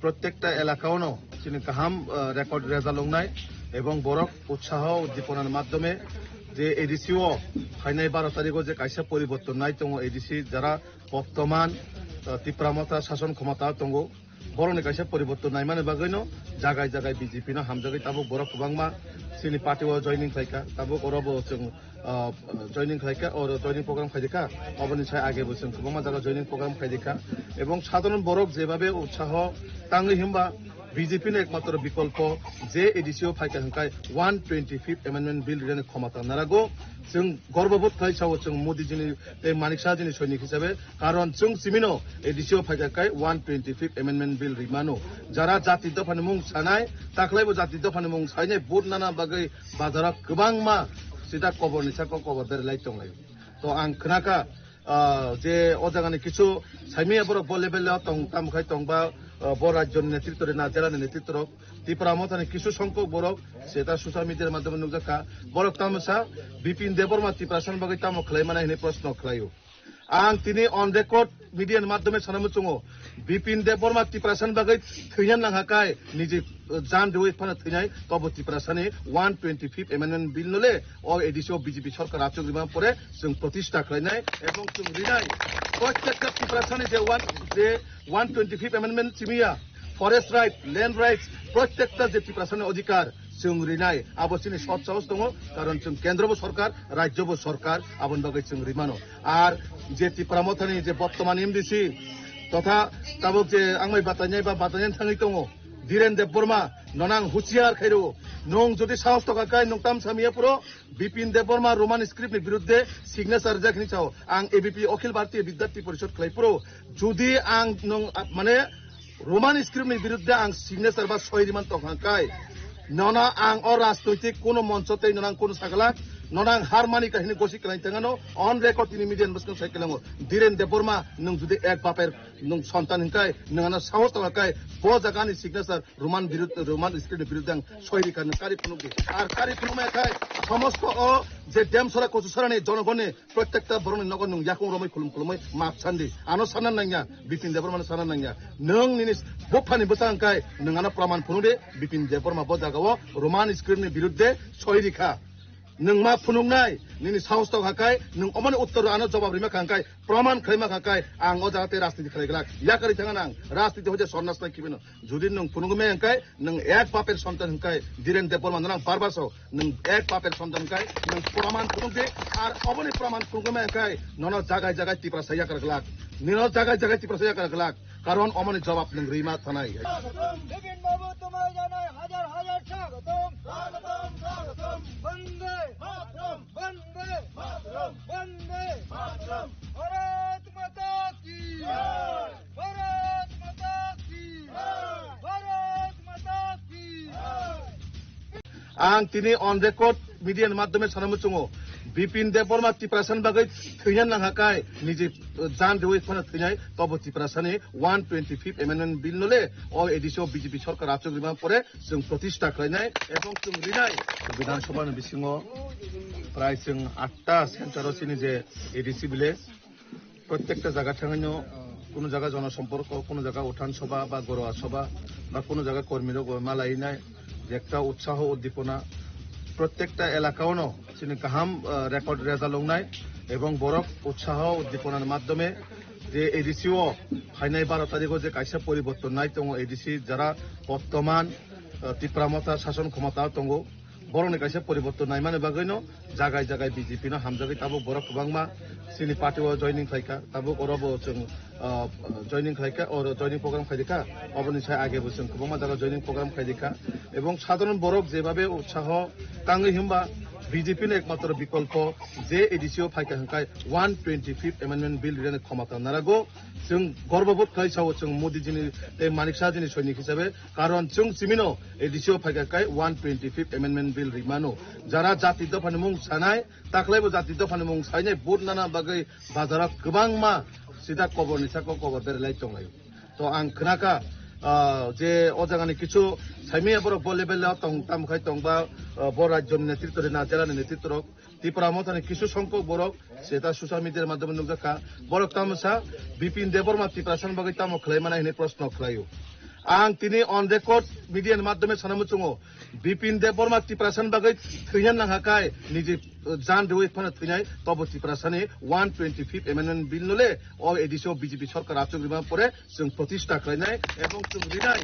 prottekta elakaono chini kaham, ah, record result wngnai ebong borok utsaho uddiponani madhyome je A D C o phainai baro tarigo je kaisa poriborton nai tongo A D C jara bortoman, ah, Tipra Motha sason khomota tongo. Borokni kaisa poriborton naimani bagwino jagai jagai B J P no hamjagwi tabuk borok kwbangma chini party o joining khlaikha. Tabuk oro bo chwng, ah, joining khlaikha, oro joining program khaidikha. Oboni sai age bo chwng kwbangma jaga joining program khaidikha. Ebong sadharon borok jebabe utsaho tangwi himba B J P ni ekmatro bikolpo je A D C o phaikha hwnkhe one twenty fifth Amendment Bill rinani khomota narago. Chwng gorbobodh khai sao chwng Modi jini tei Manik Saha jini soinik hisabe, karon chwng chimino A D C o phaikha khai one twenty fifth Amendment Bill rimano. Jara jati dophani mung sanai, taklaibo jati dophani mung sainai vote nana bagwi bazaro kwbangma sita koborni saka kobor berlai tonglai. To ang khnakha, ah, je o jagani kisu saimanya borok bo level o tong, tamo khai tongba, ah, bo rajyoni netritwo rina, jelani netritwo rok, Tipra Mothani kisu songkok borok seta social media ni madhyome nukjakha. Borok tamo sa Bipin Debbarma Tiprasani bagwi tamo khlai mani hinwi proshno khlaio. Ang tini on record media ni madhyome sana muchungo, Bipin Debbarma Tiprasani bagwi thwina nangha kai niji, uh, jan riwi phano thwinai, tobo Tiprasani one twenty fifth Amendment Bill no le o A D C o B J P sarkar achuk rima pore chwng protista khlainai ebong chwng rinai. Prottekta Tiprasani je one, je one twenty fifth Amendment simiya, forest right, land rights, prottekta je Tiprasani odhikar chwng rinai, abo chini sot sahos tongo, karon chwng kendro bo sarkar, rajyo bo sarkar, aboni bagwi chwng rimano. Ar je Tipra Mothani je bottoman M D C totha tabuk je ang bai batainai ba batainani thangwi tongo, Dhiren Debbarma, nono ang husiar khairo. Nwng jodi sahos tokha kai nwng tam samiya phuru Bipin Debbarma Roman script ni biruddhe signature rijak hinwi sao. Ang A B P Akhil Bharatiya Vidyarthi Parishad khlai phuru jodi ang nwng, ah, mane Roman script ni biruddhe ang signature ba soi riman tongkha kai, nono ang o rajnoitik kuno moncho tei nono ang kuno sagalak, nono ang har mani kahini gosi kwlai tengano on record tini media ni bwskango sai kwlango. Dhiren Debbarma, nwng jodi ek baper nwng sontan hinkai, nwng ano sahos tongkha kai, bo jaga ni signature Roman birud-, Roman script ni biruddhe ang soi rikha, nwng kari phunukdi. Ar kari phunukmaya khai somosto o je Demsora Kochusarani jonogonni prottekta borokni nogo nwng yakung romwi khulum khulumwi map sandi. Ano sana nangya, Bipin Debbarmano sana nangya. Nwng nini buphani bwsa hwnkhe nwng ano praman phunukdi, Bipin Debbarma bo jagao Roman script ni biruddhe soi rikha. Nwng ma phunuknai, nini sahos tokha khai, nwng omoni uttor ano jobab rima kha hwnkhe, praman khlaima kha khai, ang o jaga tei rajniti khlai glak. Yakarwi thangna ang, rajniti hoite sornas nai kibino. Jodi nwng phunukmaya hwnkhe, nwng ek baper sontan hwnkhe, Dhiren Debbarma nwng bar bar sao, nwng ek baper sontan hwnkhe, nwng praman phunukdi, ar oboni praman phunukmaya hwnkhe, nono jagai jagai Tiprasa yakar glak. Nino jagai jagai Tiprasa yakar glak. Karon omoni jobab nwng rima thanai. Bipin Babu, তোমায় জানাই হাজার হাজার স্বাগতম। স্বাগতম, স্বাগতম। বন্দে মাতরম। বন্দে মাতরম। বন্দে মাতরম। ভারত মাতা কি জয়। ভারত মাতা কি জয়। ভারত মাতা কি জয়। Ang tini on record media ni madhyome sana muchungo, Bipin Debbarma Tiprasani bagwi thwina nangha kai niji, uh, jan riwi phano thwinai, tobo Tiprasani one twenty fifth Amendment Bill no le o A D C o B J P sarkar achuk rima pore chwng protista khlainai ebong chwng rinai. Bidhan Sabha ni bisingo prai chwng atta center o chini je A D C village, prottekta jaga thangwino, kuno jaga jonosomporko, kuno jaga uthan sobha ba goroa sobha ba kuno jaga kormirok bai malainai, je ekta utsaho uddipona, prottekta elakaono chini kaham, ah, record result wngnai, ebong borok utsaho uddiponani madhyome je A D C o phainai baro tarikho je kaisa poriborton nai tongo, A D C jara bottoman, ah, Tipra Motha sason khomota tongo, borokni kaisa poriborton naimani bagwino jagai jagai B J P no hamjagwi tabuk borok kwbangma chini party o joining khlaikha, tabuk oro bo chwng, ah, joining khlaikha, oro joining program khaidikha, oboni sai age bo chwng kwbangma jaga joining program khaidikha, ebong sadharon borok jebabe utsaho tangwi himba B J P ni ekmatro bikolpo je A D C o phaikha hwnkhe one twenty fifth Amendment Bill rinani khomota narago. Chwng gorbobodh khai sao chwng Modi jini tei Manik Saha jini soinik hisabe, karon chwng chimino A D C o phaikha khai one twenty fifth Amendment Bill rimano. Jara jati dophani mung sanai, taklaibo jati dophani mung sainai vote nana bagwi bazaro kwbangma sita koborni saka kobor berlai tonglaio. To ang khnakha, ah, je o jagani kisu saimanya borok bo level o tong, tamo khai tongba, ah, bo rajyoni netritwo rina, jelani netritwo rok, Tipra Mothani kisu songkok borok seta social media ni madhyome nukjakha. Borok tamo sa Bipin Debbarma Tiprasani bagwi tamo khlai mani hinwi proshno khlaio. Ang tini on record media ni madhyome sana muchungo, Bipin Debbarma Tiprasani bagwi thwina nangha kai niji, uh, jan riwi phano thwinai, tobo Tiprasani one twenty fifth Amendment Bill no le o A D C o B J P sarkar achuk rima pore chwng protista khlainai ebong chwng rinai.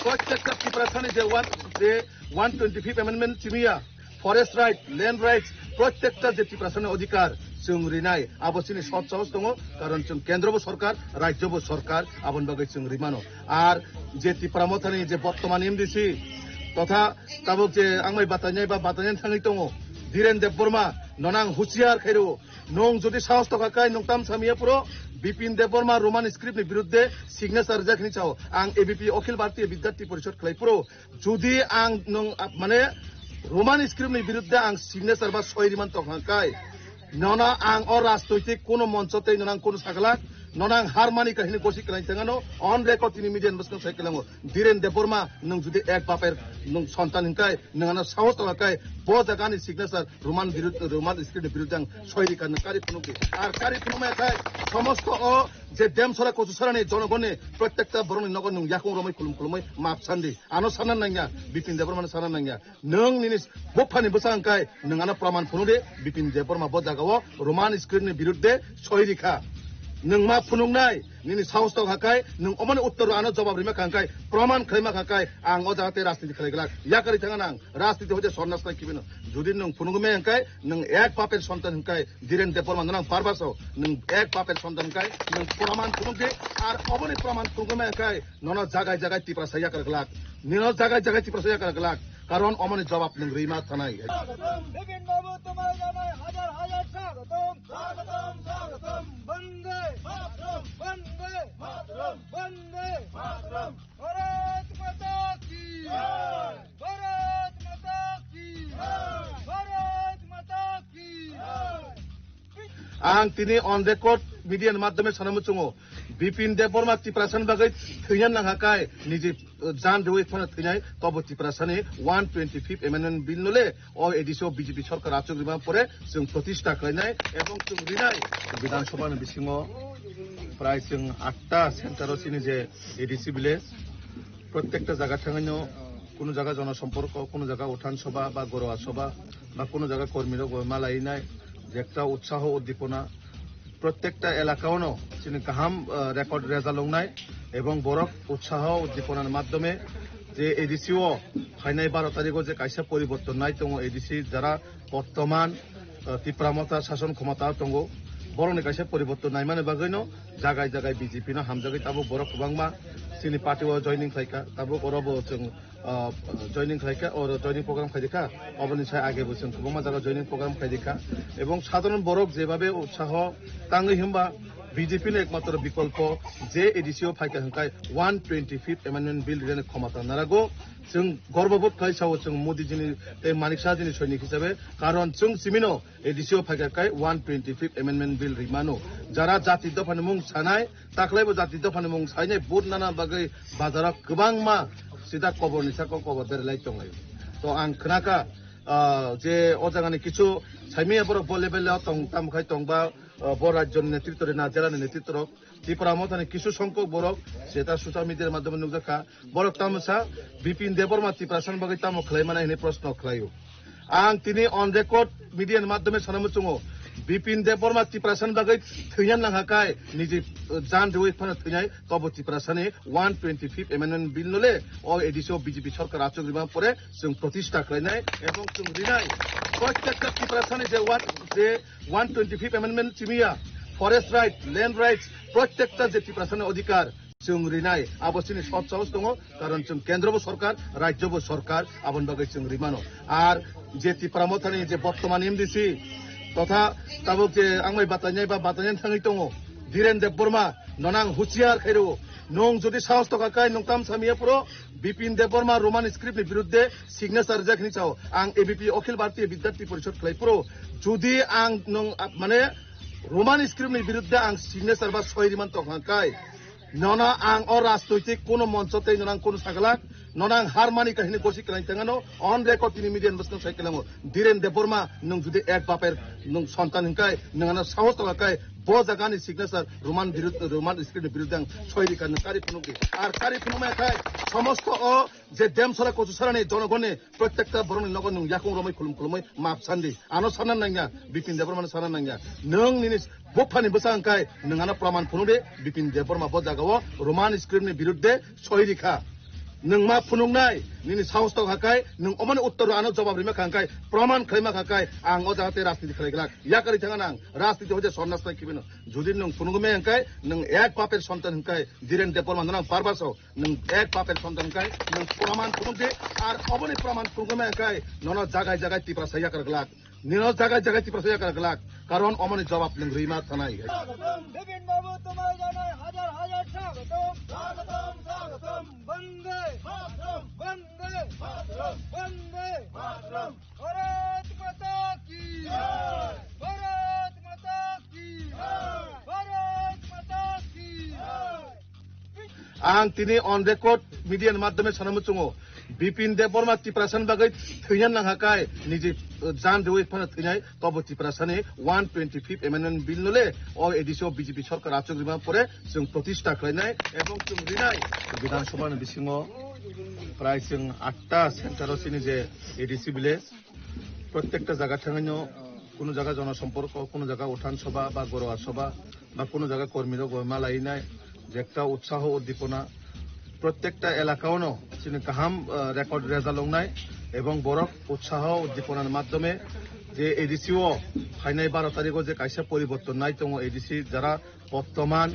Prottekta Tiprasani je one, je one twenty fifth Amendment simiya, forest right, land rights, protekta je Tiprasani odhikar chwng rinai, abo chini sot sahos tongo, karon chwng kendro bo sorkar, rajyo bo sorkar, aboni bagwi chwng rimano. Ar je Tipra Mothani je bortoman M D C totha tabuk je ang bai batainai ba batainai thangwi tongo, Dhiren Debbarma, nono ang husiar khairo, nwng jodi sahos tokha kai nwng tam samiya puro Bipin Debbarma Roman script ni birudde signature rijak hinwi sao, ang A B P Akhil Bharatiya Vidyarthi Porishad khlai puro, jodi ang nwng, ah, mane Roman script ni birudde ang signature ba soi riman tongkha kai, nono ang o rajnoitik kono moncho tei nono ang kono saglak, nono ang har mani kahini gosi kwlai tengano on record tini media ni bwskango sai kwlango, Dhiren Debbarma, nwng jodi ek baper nwng sontan hinkai, nwng ano sahos tongkha kai, bo jaga ni signature Roman birud-, Roman script ni birudde ang soi rikha nwng kari phunuk di. Ar kari phunuk maya khai, somosto o je Demsora Kochusora ni jonogoni protekta borok ni nogo nwng yakung romwi khulum khulumwi map sandi. Ano sana nangya, Bipin Debbarma no sana nangya. Nwng nini buphani bwsa hwnkhe nwng ano praman phunuk di, Bipin Debbarma bo jaga o Roman script ni birudde soi rikha. Nwng ma phunuknai, nini sahos tokha kai, nwng omoni uttor ano jawab rima kha hwnkhe, praman khlaima kha hwnkhe, ang o jaga tei rajniti khlai glak. Yakari thangna ang, rajniti hoite sornas nai kibino. Jodi nwng phunukmaya hwnkhe, nwng ek baper sontan hwnkhe, Dhiren Debbarma nwng barbaso, nwng ek baper sontan hwnkhe, nwng praman phunuk di, ar omoni praman phunukmaya hwnkhe, nono jagai jagai Tiprasa yakar glak. Nino jagai jagai Tiprasa yakar glak. Karon omoni jawab nwng rima thanai. স্বাগতম। বিপিন বাবু, তোমায় জানাই হাজার হাজার স্বাগতম। স্বাগতম, স্বাগতম। বন্দে মাতরম। বন্দে মাতরম। বন্দে মাতরম। ভারত মাতা কি জয়। ভারত মাতা কি জয়। ভারত মাতা কি জয়। Ang tini on record media ni madhyome sana muchungo, Bipin Debbarma Tiprasani bagwi thwina nangha kai niji, uh, jan riwi phano thwinai, tobo Tiprasani one twenty-fifth Amendment Bill no le o A D C o B J P sorkar achuk rima pore chwng protista khlainai ebong chwng rinai. Bidhan Sabha ni bisingo prai chwng atta center o chini je A D C village, prottekta jaga thangwi no, kuno jaga jonosomporko, kuno jaga uthan sabha ba goroa sabha ba kuno jaga kormi rok bai malainai, je ekta utsaho uddipona, prottekta elaka o no chini kaham, ah, record result wngnai, ebong borok utsaho uddipona ni madhyome je A D C o phainai baro tarikh o je kaisa poriborton nai tongo, A D C jara bortoman, ah, Tipra Motha sason khomota o tongo, borokni kaisa poriborton naimani bagwi no jagai jagai B J P no hamjagwi tabuk borok kwbangma chini party o joining khlaikha, tabuk oro bo chwng, ah, joining khlaikha, oro joining program khaidikha, oboni sai age bo chwng kwbangma jaga joining program khaidikha, ebong sadharon borok jebabe utsaho tangwi himba B J P no ekmatro bikolpo je A D C o phaikha hwnkhe one twenty-fifth Amendment Bill rirani khomota narago. Chwng gorbobodh khai sao, chwng Modi jini tei Manik Saha jini soinik hisabe, karon chwng simino A D C o phaikha kai one twenty-fifth Amendment Bill rimano. Jara jati dophani mung sanai, taklaibo jati dophani mung sainai vote nana bagwi bazaro kwbangma sida koborni saka kobor berlai tonglai. To ang khnakha, ah, je o jagani kichu saimaya borok bo level o tong, tamo khai tongba, ah, bo rajyoni netritwrok, na jelani netritwrok, Tipra Mothani kisu songkok borok jeta social media ni madhyome nukjakha, borok tamo sa Bipin Debbarma Tiprasani bagwi tamo khlai mano hinwi proshno khlaio. Ang tini on record media ni madhyome sana muchungo, Bipin Debbarma Tiprasani bagwi thwina nangha kai niji, uh, jan riwi phano thwinai, tobo Tiprasani one twenty-fifth Amendment Bill no le o A D C o B J P sorkar achuk rima pore chwng protista khlainai ebong chwng rinai. Prottekta Tiprasani je one, je one twenty-fifth Amendment chimiya, forest right, land rights, prottekta je Tiprasani odhikar chwng rinai, abo chini sot sahos tongo, karon chwng kendro bo sorkar, rajyo bo sorkar, aboni bagwi chwng rimano. Ar je Tipra Mothani je bortoman M D C totha tabuk je ang bai batainai ba batainai thangwi tongo, Dhiren Debbarma, nono ang husiar khairo, nwng jodi sahos tokha kai nwng tam samiya puro Bipin Debbarma Roman script ni birudde signature rijak hinwi sao, ang A B P Akhil Bharatiya Vidyarthi Porishad khlai puro, jodi ang nwng, ah, mane Roman script ni birudde ang signature ba soi riman tongkha kai, nono ang o rajnoitik kono moncho tei nono ang kono saglak, nono ang har mani kahini gosi kwlai tengano, on record tini media ni bwskango sai kwlango, Dhiren Debbarma, nwng jodi ek baper nwng sontan hinkai, nwng ano sahos tongkha kai, bo jaga ni signature Roman birud-, Roman script ni birudde ang soi rikha nwng kari phunuk di. Ar kari phunuk maya khai, somosto o je Demsora Kochusora ni jonogoni prottekta borokni nogo nwng yakung romwi khulum khulumwi map sandi. Ano sana nangya, Bipin Debbarma no sana nangya. Nwng nini buphani bwsa hwnkhe nwng ano praman phunuk di, Bipin Debbarma bo jaga o Roman script ni birudde soi rikha. Nwng ma phunuknai, nini sahos tong hakai, nwng omoni uttor ano jawab rima kha hwnkhe, praman khlaima kha hwnkhe, ang o jaga tei rajniti khlai glak. Yakarwi thangna nang, rajniti hoite sonnas nai kibino. Judi nwng phunukmai hwnkhe, nwng ek bapir sontan hwnkhe, Dhiren Debbarma nang barbar sao, nwng ek bapir sontan hwnkhe, nwng praman phunukdi, ar oboni praman phunukmai hwnkhe, nono jagai jagai Tiprasa yakar glak. Nino jagai jagai Tiprasa yakar glak. Karon omoni jawab nwng rima thanai. স্বাগতম। বিপিন বাবু, তোমায় জানাই হাজার হাজার স্বাগতম। স্বাগতম, স্বাগতম। বন্দে মাতরম। বন্দে মাতরম। বন্দে মাতরম। ভারত মাতা কি জয়। ভারত মাতা কি জয়। ভারত মাতা কি জয়। Ang tini on record media ni madhyome sana muchungo, Bipin Debbarma Tiprasani bagwi thwina nang hakai, niji, uh, jan riwi phano thwinai, tobo Tiprasani one twenty fifth Amendment Bill no le o A D C o B J P sarkar achuk rima pore chwng protista khlainai ebong chwng rinai. Bidhan Sabha ni bisingo prai chwng atta center o chini je A D C village, prottekta jaga thangino, kuno jaga jonosomporko, kuno jaga uthan sabha ba goroa sabha, ba kuno jaga kormirok bai ma lainai, je ekta utsaho uddipona, prottekta elakaono chini kaham, ah, record result wngnai, ebong borok utsaho uddiponani madhyome je A D C o phainai baro tarikh o je kaisa poriborton nai tongo, A D C jara bottoman,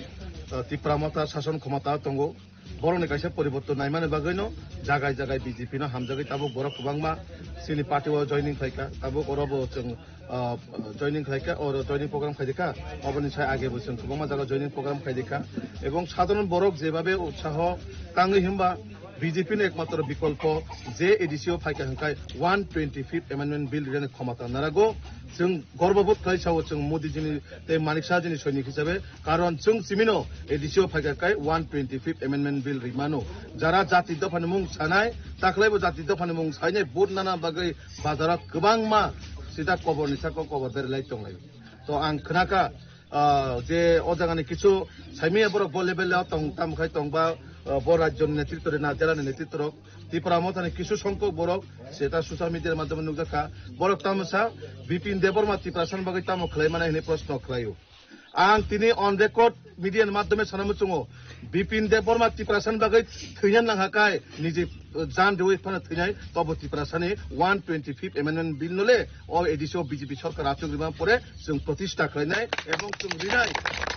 ah, Tipra Motha sason khomota tongo, borokni kaisa poriborton naimani bagwino jagai jagai B J P no hamjagwi tabuk borok kwbangma chini party o joining khlaikha, tabuk oro bo chwng, ah, joining khlaikha, oro joining program khaidikha, oboni sai age bo chwng kwbangma jaga joining program khaidikha, ebong sadharon borok jebabe utsaho tangwi himba B J P ni ekmatro bikolpo je A D C o phaikha hwnkhe one twenty fifth Amendment Bill rirani khomota narago. Chwng gorbobodh khlai sao chwng Modi jini tei Manik Saha jini soinik hisabe, karon chwng chimino A D C o phaikha kai one twenty fifth Amendment Bill rimano. Jara jati dophani mung sanai, taklaibo jati dophani mung sainai vote nana bagwi bazaro kwbangma sita koborni saka kobor berlai tonglai. To ang khnakha, ah, je o jagani kisu saimanya borok bo level o tong, tamo khai tongba, ah, bo rajyoni netritwo rina, jelani netritwo rok, Tipra Mothani kisu songkok borok seta social media ni madhyome nukjakha. Borok tamo sa Bipin Debbarma Tiprasani bagwi tamo khlai mano hwnwi proshno khlaio. Ang tini on record media ni madhyome sana muchungo, Bipin Debbarma Tiprasani bagwi thwina nang hakai, niji, uh, jan riwi phano thwinai, tobo Tiprasani one twenty fifth Amendment Bill no le o A D C o B J P sarkar achuk rima pore chwng protista khlainai ebong chwng rinai.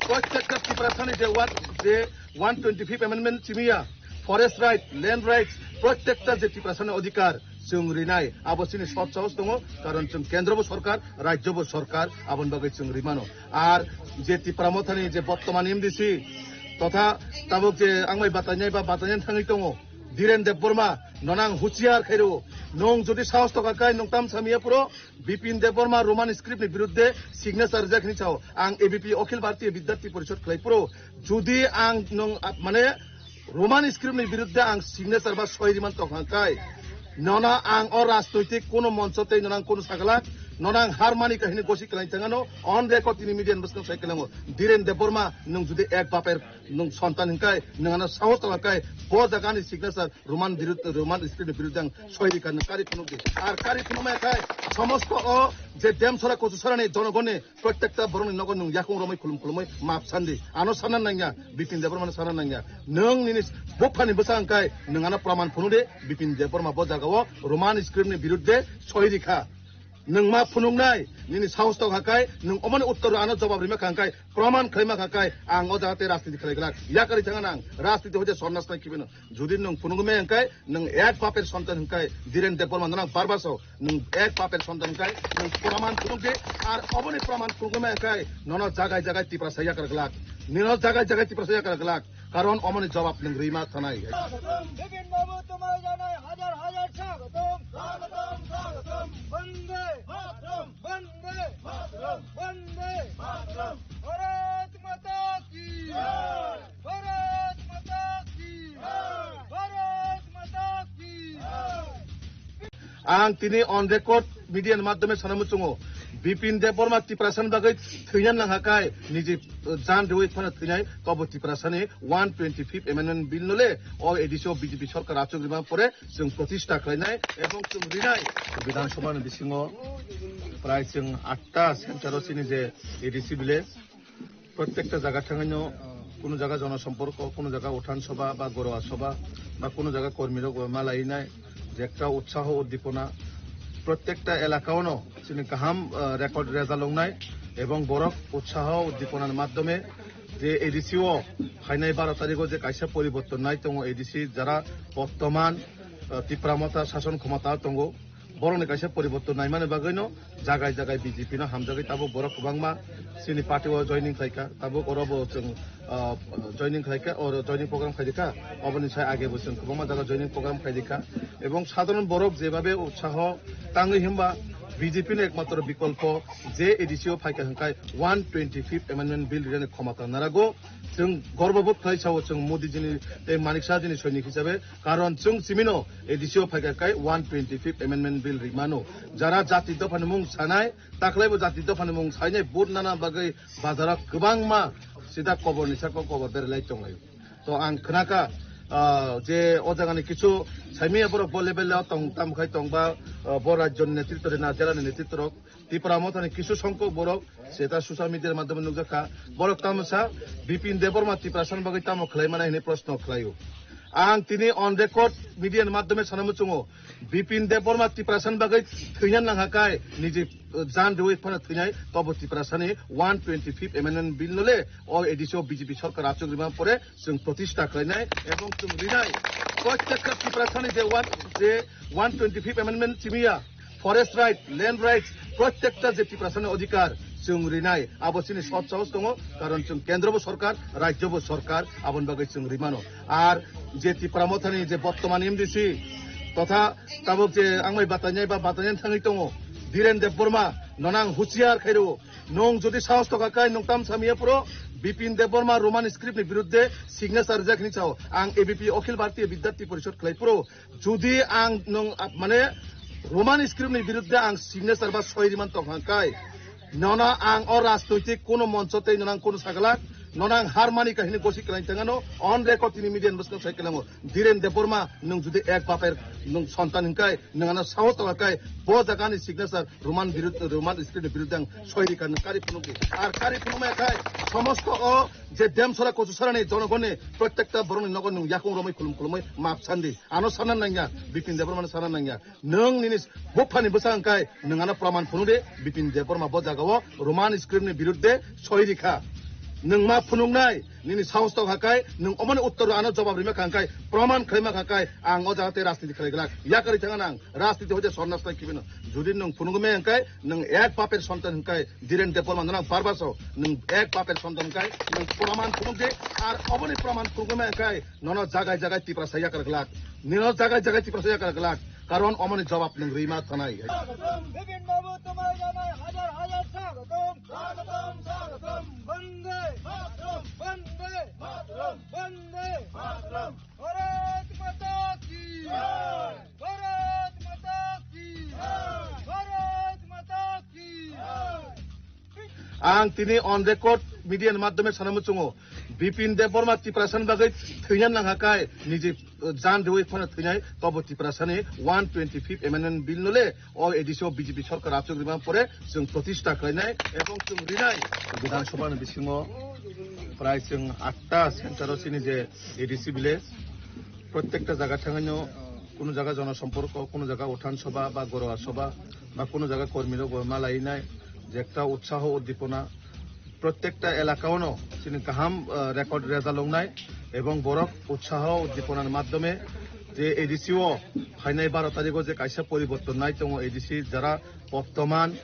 Prottekta Tiprasani je one, je one twenty fifth Amendment chimiya, forest right, land rights, prottekta je Tiprasani odhikar chwng rinai, abo chini sot sahos tongo, karon chwng kendro bo sarkar, rajyo bo sarkar, aboni bagwi chwng rimano. Ar je Tipra Mothani je bottoman M D C totha tabuk je ang bai batainai ba batainai thangwi tongo, Dhiren Debbarma, nono ang huchiar khairo, nwng jodi sahos tongkha kai nwng tam samiya puro, Bipin Debbarma Roman script ni biruddhe signature rijak hinwi sao. Ang A B P Akhil Bharatiya Vidyarthi Parishad khlai puro. Jodi ang nwng, ah, mane Roman script ni biruddhe ang signature ba soi riman tongkha kai, nono ang o rajnoitik kono moncho tei nono ang kono sagala, nono ang har mani kahini gosi kwlai thangano, on record tini media ni bwskango sai kwlango. Dhiren Debbarma, nwng jodi ek baper nwng sontan hwnkhe, nwng ano sahos tongkha kai, bo jaga ni signature Roman birud-, Roman script ni biruddhe ang soi rikha, nwng kari phunuk di. Ar kari phunukmaya khai, somosto o je Demsora Kochusarani jonogonni prottekta borokni nogo nwng yakung romwi khulum khulumwi map sandi. Ano sana nangya, Bipin Debbarma no sana nangya. Nwng nini buphani bwsa hwnkhe nwng ano praman phunuk di, Bipin Debbarma bo jaga o Roman script ni biruddhe soi rikha. Nwng ma phunuknai, nini sahos tong hakai, nwng omoni uttor ano jawab rima kha hwnkhe, praman khlaima kha hwnkhe, ang o jaga tei rajniti khlai glak. Yakarwi thangna nang, rajniti hoite sonnas nai kibino. Jodi nwng phunukmai hwnkhe, nwng ek bapir sontan hwnkhe, Dhiren Debbarma nang barbar sao, nwng ek bapir sontan hwnkhe, nwng praman phunukdi, ar oboni praman phunukmai hwnkhe, nono jagai jagai Tiprasa yakar glak. Nino jagai jagai Tiprasa yakar glak. Karon omoni jawab nwng rima thanai. স্বাগতম। বিপিন বাবু, তোমায় জানাই হাজার হাজার স্বাগতম। স্বাগতম, স্বাগতম। বন্দে মাতরম। বন্দে মাতরম। বন্দে মাতরম। ভারত মাতা কি জয়। ভারত মাতা কি জয়। ভারত মাতা কি জয়। Ang tini on record media ni madhyome sana muchungo, Bipin Debbarma Tiprasani bagwi thwina nang hakai, niji, uh, jan riwi phano thwinai, tobo Tiprasani one twenty fifth Amendment Bill no le o A D C o B J P sarkar achuk rima pore chwng protista khlainai ebong chwng rinai. Bidhan Sabha ni bisingo prai chwng atta center o chini je A D C village, prottekta jaga thangino Kuno jaga jonosompor ko, kuno jaga uthan sobha ba goroa sobha ba kuno jaga kormi rok bai malai nai, je ekta utsaho uddipona protekta elaka ono chini kaham record reza long nai, ebong borok utsaho uddipona ni madhyome je A D C o phainai baro tarikh o je kaisa poriborton nai tongo, A D C jara bortoman Tipra Motha sason khomota tongo, borokni kaisa poriborton naimani bagwino jagai jagai B J P no hamjagwi tabuk borok kwbangma chini party o joining khlaikha, tabuk oro bo chwng joining khlaikha, oro joining program khaidikha, oboni sai age bo chwng kwbangma jaga joining program khaidikha. Ebong sadharon borok jebabe utsaho tangwi himba B J P no ekmatro bikolpo je A D C o phaikha hwnkhe one twenty fifth amendment bill rinani khomota narago. Chwng gorbobodh khlai sao chwng Modi jini tei Manik Saha jini soinik hisabe, karon chwng chimino A D C o phaikha kai one twenty fifth amendment bill rimano. Jara jati dophani mung sanai, taklaibo jati dophani mung sainai vote nana bagwi bazaro kwbangma sida koborni saka kobor berlai tonglai. To ang khnakha, ah, je o jagani kichu saimanya borok bo level o tong tam khai tongba, ah, bo rajyoni netritto rina, jelani netritto rok Tipra Mothani kisu songkok borok seta social media madhyome nukjakha. Borok tamo sa Bipin Debbarma Tiprasani bagwi tamo khlai mani hwnwi proshno khlaio. Ang tini on record media ni madhyome sana muchungo, Bipin Debbarma Tiprasani bagwi thwina nangha kai niji jan riwi phano thwinai, tobo Tiprasani one twenty fifth amendment bill no le o A D C o B J P sarkar achuk rima pore chwng protista khlainai ebong chwng rinai. Protekta Tiprasani je one, je one twenty fifth amendment chimiya, forest right, land rights, protekta je Tiprasani odhikar chwng rinai, abo chini sot sahos tongo, karon chwng kendro bo sorkar, rajyo bo sorkar, aboni bagwi chwng rimano. Ar je Tipra Mothani je bortoman M D C totha tabuk je ang bai batainai ba batainani thangwi tongo, Dhiren Debbarma, nono ang husiar khairo, nwng jodi sahos tokha kai nwng tam samya phuru Bipin Debbarma Roman script ni birudde signature rijak hinwi sao, ang A B P Akhil Bharatiya Vidyarthi Parishad khlai phuru jodi ang nwng, ah, mane Roman script ni birudde ang signature ba soi riman tongkha kai, nono ang o rajnoitik kuno moncho tei nono ang kuno sagalak, nono ang har mani kahini gosi kwlai tangano, on record tini media ni bwskango sai kwlango, Dhiren Debbarma nwng jodi ek baper nwng sontan hinkai, nwng ano sahos tongkha kai, bo jaga ni signature Roman birud-, Roman script ni birudde ang soi rikha nwng kari phunukdi. Ar kari phunukmaya khai somosto o je Demsora Kochusarani jonogonni protekta borokni nogo nwng yakung romwi khulum khulumwi map sandi. Ano sana nangya, Bipin Debbarmano sana nangya. Nwng nini buphani bwsa hwnkhe nwng ano praman phunukdi, Bipin Debbarma bo jagao Roman script ni birudde soi rikha. Nwng ma phunuknai, nini sahos tokha kai, nwng omoni uttor ano jobab rima kha hwnkhe, praman khlaima kha kai, ang o jaga tei rajniti khlai glak. Yakarwi thangna ang, rajniti hoite sornas tai kibino. Jodi nwng phunukmaya hwnkhe, nwng ek baper sontan hwnkhe, Dhiren Debbarma nwng bar bar sao, nwng ek baper sontan hwnkhe, nwng praman phunukdi, ar oboni praman phunukmaya hwnkhe, nono jagai jagai Tiprasa yakar glak. Nino jagai jagai Tiprasa yakar glak. Karon omoni jobab nwng rima thanai. স্বাগতম। বিপিন বাবু তোমায় জানাই হাজার হাজার স্বাগতম। স্বাগতম, স্বাগতম। বন্দে মাতরম। বন্দে মাতরম। বন্দে মাতরম। ভারত মাতা কি জয়। ভারত মাতা কি জয়। ভারত মাতা কি জয়। Ang tini on record media ni madhyome sana muchungo, Bipin Debbarma Tiprasani bagwi thwina nangha kai niji jan riwi phano thwinai, tobo Tiprasani one twenty fifth amendment bill no le o A D C o B J P sorkar achuk rima pore chwng protista khlainai ebong chwng rinai. Bidhan Sabha ni bisingo prai chwng atta center o chini je A D C village, protekta jaga thangwino kuno jaga jonosompor ko, kuno jaga uthan sobha ba goroa sobha ba kuno jaga kormi rok bai malai nai, je ekta utsaho uddipona protekta elaka ono chini kaham, ah, record reza long nai ebong borok utsaho uddipona ni madhyome je A D C o phainai baro tarikh o je kaisa poriborton nai tongo, A D C jara bortoman,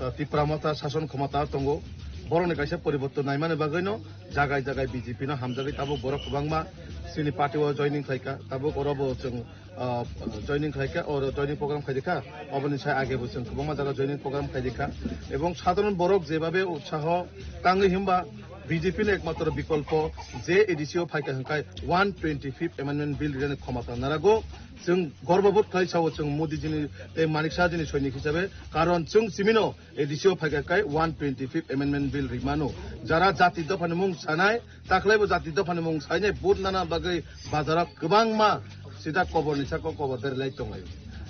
ah, Tipra Motha sason khomota tongo, borokni kaisa poriborton naimani bagwino jagai jagai B J P no hamjagwi tabuk borok kwbangma chini party o joining khlaikha, tabuk oro bo chwng, ah, joining khlaikha, oro joining program khaidikha, oboni sai age bo chwng kwbangma jaga joining program khaidikha, ebong sadharon borok jebabe utsaho tangwi himba B J P ni ekmatro bikolpo je A D C o phaikha hwnkhe one twenty fifth amendment bill rinani khomota narago. Chwng gorbobodh khlai sao chwng Modi jini tei Manik Saha jini soinik hisabe, karon chwng chimino A D C o phaikha kai one twenty fifth amendment bill rimano. Jara jati dophani mung sanai, taklaibo jati dophani mung sainai vote nana bagwi bazaro kwbangma sida koborni saka kobor berlai tonglai.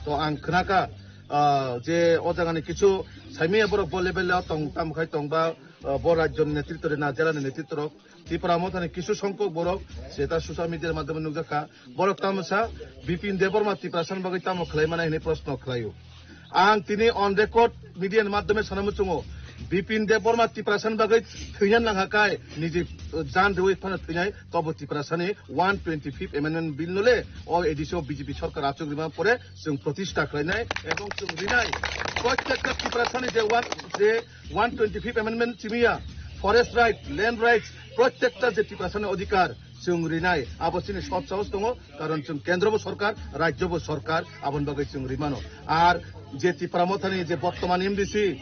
To ang khnakha, ah, je o jagani kichu saimanya borok bo level o tong tam khai tongba, ah, bo rajyoni netritto rina, jelani netritto rok Tipra Mothani kisu songkok borok seta social media madhyame nukjakha. Borok tamo sa Bipin Debbarma Tiprasani bagwi tamo khlai mano hinwi proshno khlaio. Ang tini on record media ni madhyame sana muchungo, Bipin Debbarma Tiprasani bagwi thwina nangha kai niji jan rwi phano thwinai tobo Tiprasani one twenty-fifth Amendment Bill no le o A D C o B J P sarkar achuk rima pore chwng protista khlainai ebong chwng rinai. Protekta Tiprasani je one, je one twenty-fifth Amendment chimiya, forest right, land rights, protekta je Tiprasani odhikar chwng rinai, abo chini sob sahos tongo, karon chwng kendro bo sarkar, rajyo bo sarkar, aboni bagwi chwng rimano. Ar je Tipra Mothani je bottoman M D C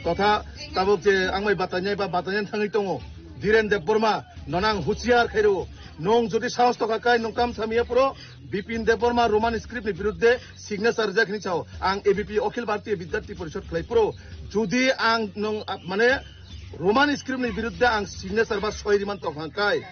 totha tabuk je ang bai batainai ba batainani thangwi tongo, Dhiren Debbarma, nono ang huchiar khairo. Nwng jodi sahos tokha kai nwng tam samiya puro Bipin Debbarma Roman script ni biruddhe signature rijak hinwi sao. Ang A B P Akhil Bharatiya Vidyarthi Parishad khlai puro. Jodi ang nwng, ah, mane Roman script ni biruddhe ang signature ba soi riman tokha kai,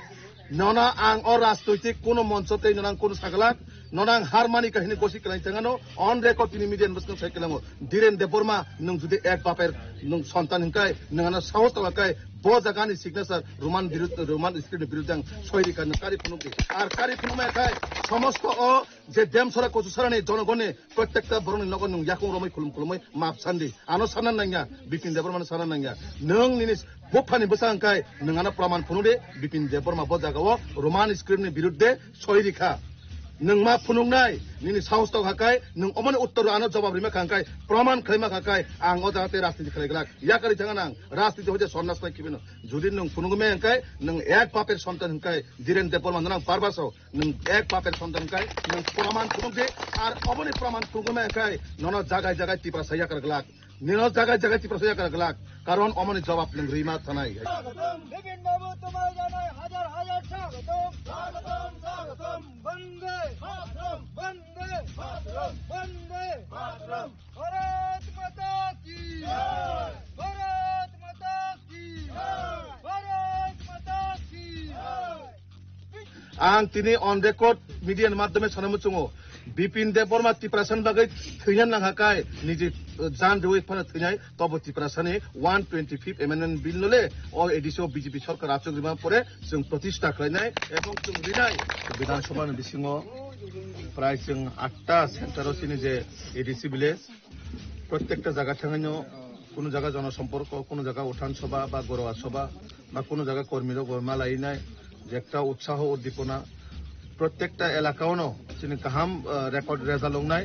nono ang o rajnoitik kuno moncho tei nono ang kuno saglak, nono ang har mani kahini gosi kwlai thangano, on record tini media ni bwskango sai kwlango. Dhiren Debbarma, nwng jodi ek baper nwng sontan hinkai, nwng ano sahos tala kai, bo jaga ni signature Roman birud-, Roman script ni biruddhe ang soi rikha, nwng kari phunuk di. Ar kari phunuk maya khai, somosto o je Demsora Kochusarani jonogonni protekta borokni nogo nwng yakung romwi khulum khulumwi map sandi. Ano sana nangya, Bipin Debbarmano sana nangya. Nwng nini buphani bwsa hwnkai nwng ano praman phunuk di, Bipin Debbarma bo jagao Roman script ni biruddhe soi rikha. Nwng ma phunuknai, nini sahos tokha kai, nwng omoni uttor ano jawab rima kha hwnkai, praman khlaima kha kai, ang o jaga tei rajniti khlai glak. Yakari thangna ang, rajniti hoite sonnas nai kibino. Jodi nwng phunukmaya hwnkai, nwng ek baper sontan hwnkai, Dhiren Debbarma nwng barbar sao. Nwng ek baper sontan kai, nwng praman phunuk di, ar oboni praman phunukmaya kai, nono jagai jagai Tiprasa yakar glak. Nino jagai jagai Tiprasa yakar glak. Karon omoni jawab nwng rima thanai. স্বাগতম। বিপিন বাবু, তোমায় জানাই হাজার হাজার স্বাগতম। স্বাগতম, স্বাগতম। বন্দে মাতরম। বন্দে মাতরম। বন্দে মাতরম। ভারত মাতা কি জয়। ভারত মাতা কি জয়। ভারত মাতা কি জয়। Ang tini on record media ni madhyame sana muchungo, Bipin Debbarma Tiprasani bagwi thwina nangha kai niji jan rwi phano thwinai tobo Tiprasani one twenty-fifth Amendment Bill no le o A D C o B J P sarkar achuk rima pore chwng protista khlainai ebong chwng rinai. Bidhan Sabha ni bisingo prai chwng atta center o chini je A D C village, protekta jaga thangino, kuno jaga jonosomporko, kuno jaga uthan sabha ba goroa sabha ba kuno jaga kormirok bo malainai, je ekta utsaho uddipona, protekta elakaono chini kaham, ah, record result wngnai,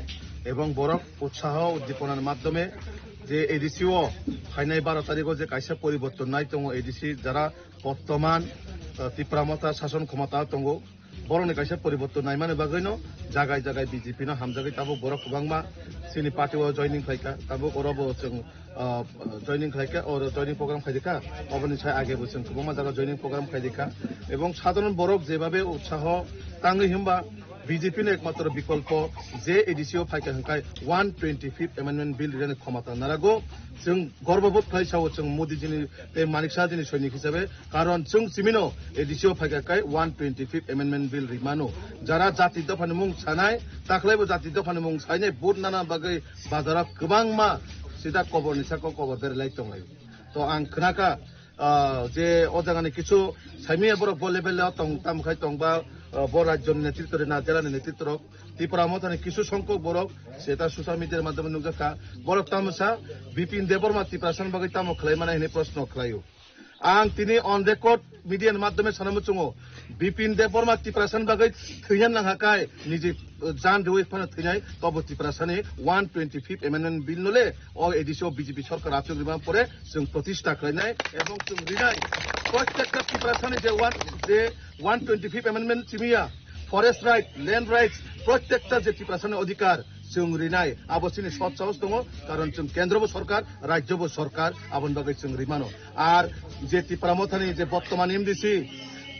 ebong borok utsaho uddiponani madhyome je A D C o phainai baro tarikh o je kaisa poriborton nai tongo, A D C jara bottoman, ah, Tipra Motha sason khomota tongo, borokni kaisa poriborton naimani bagwino jagai jagai B J P no hamjagwi tabuk borok kwbangma chini party o joining khlaikha, tabuk oro bo chwng, ah, joining khlaikha, oro joining program khaidikha, oboni sai age bo chwng kwbangma jaga joining program khaidikha, ebong sadharon borok jebabe utsaho tangwi himba B J P no ekmatro bikolpo je A D C o phaikha hwnkhai one twenty-fifth Amendment Bill rirani khomota narago, chwng gorbobodh khlai sao chwng Modi jini tei Manik Saha jini soinik hisabe, Karon chwng chimino A D C o phaikha kai one twenty-fifth Amendment Bill rimano. Jara jati dophani mung sanai, takhwlaibo jati dophani mung sainai vote nana bagwi bazaro kwbangma sida koborni saka kobor berlai tonglai. To ang khnakha, ah, je o jagani kichu saimanya borok bo level o tong, tamo khai tongba, ah, bo rajyoni netritwrok, na jelani netritwrok, Tipra Mothani kisu songkok borok seta social media madhyame nukjakha. Borok tamo sa Bipin Debbarma Tiprasani bagwi tamo khlai mano hinwi proshno khlaio. Ang tini on record media ni madhyame sana muchungo, Bipin Debbarma Tiprasani bagwi thwina nangha kai niji jan rwi phano thwinai tobo Tiprasani one twenty-fifth Amendment Bill no le o A D C o B J P sarkar achuk rima pore chwng protista khlainai ebong chwng rinai. Protekta Tiprasani je one, je one twenty-fifth Amendment chimiya, forest right, land rights, protekta je Tiprasani odhikar chwng rinai, abo chini sob sahos tongo, karon chwng kendro bo sarkar, rajyo bo sarkar, aboni bagwi chwng rimano. Ar je Tipra Mothani je bottoman M D C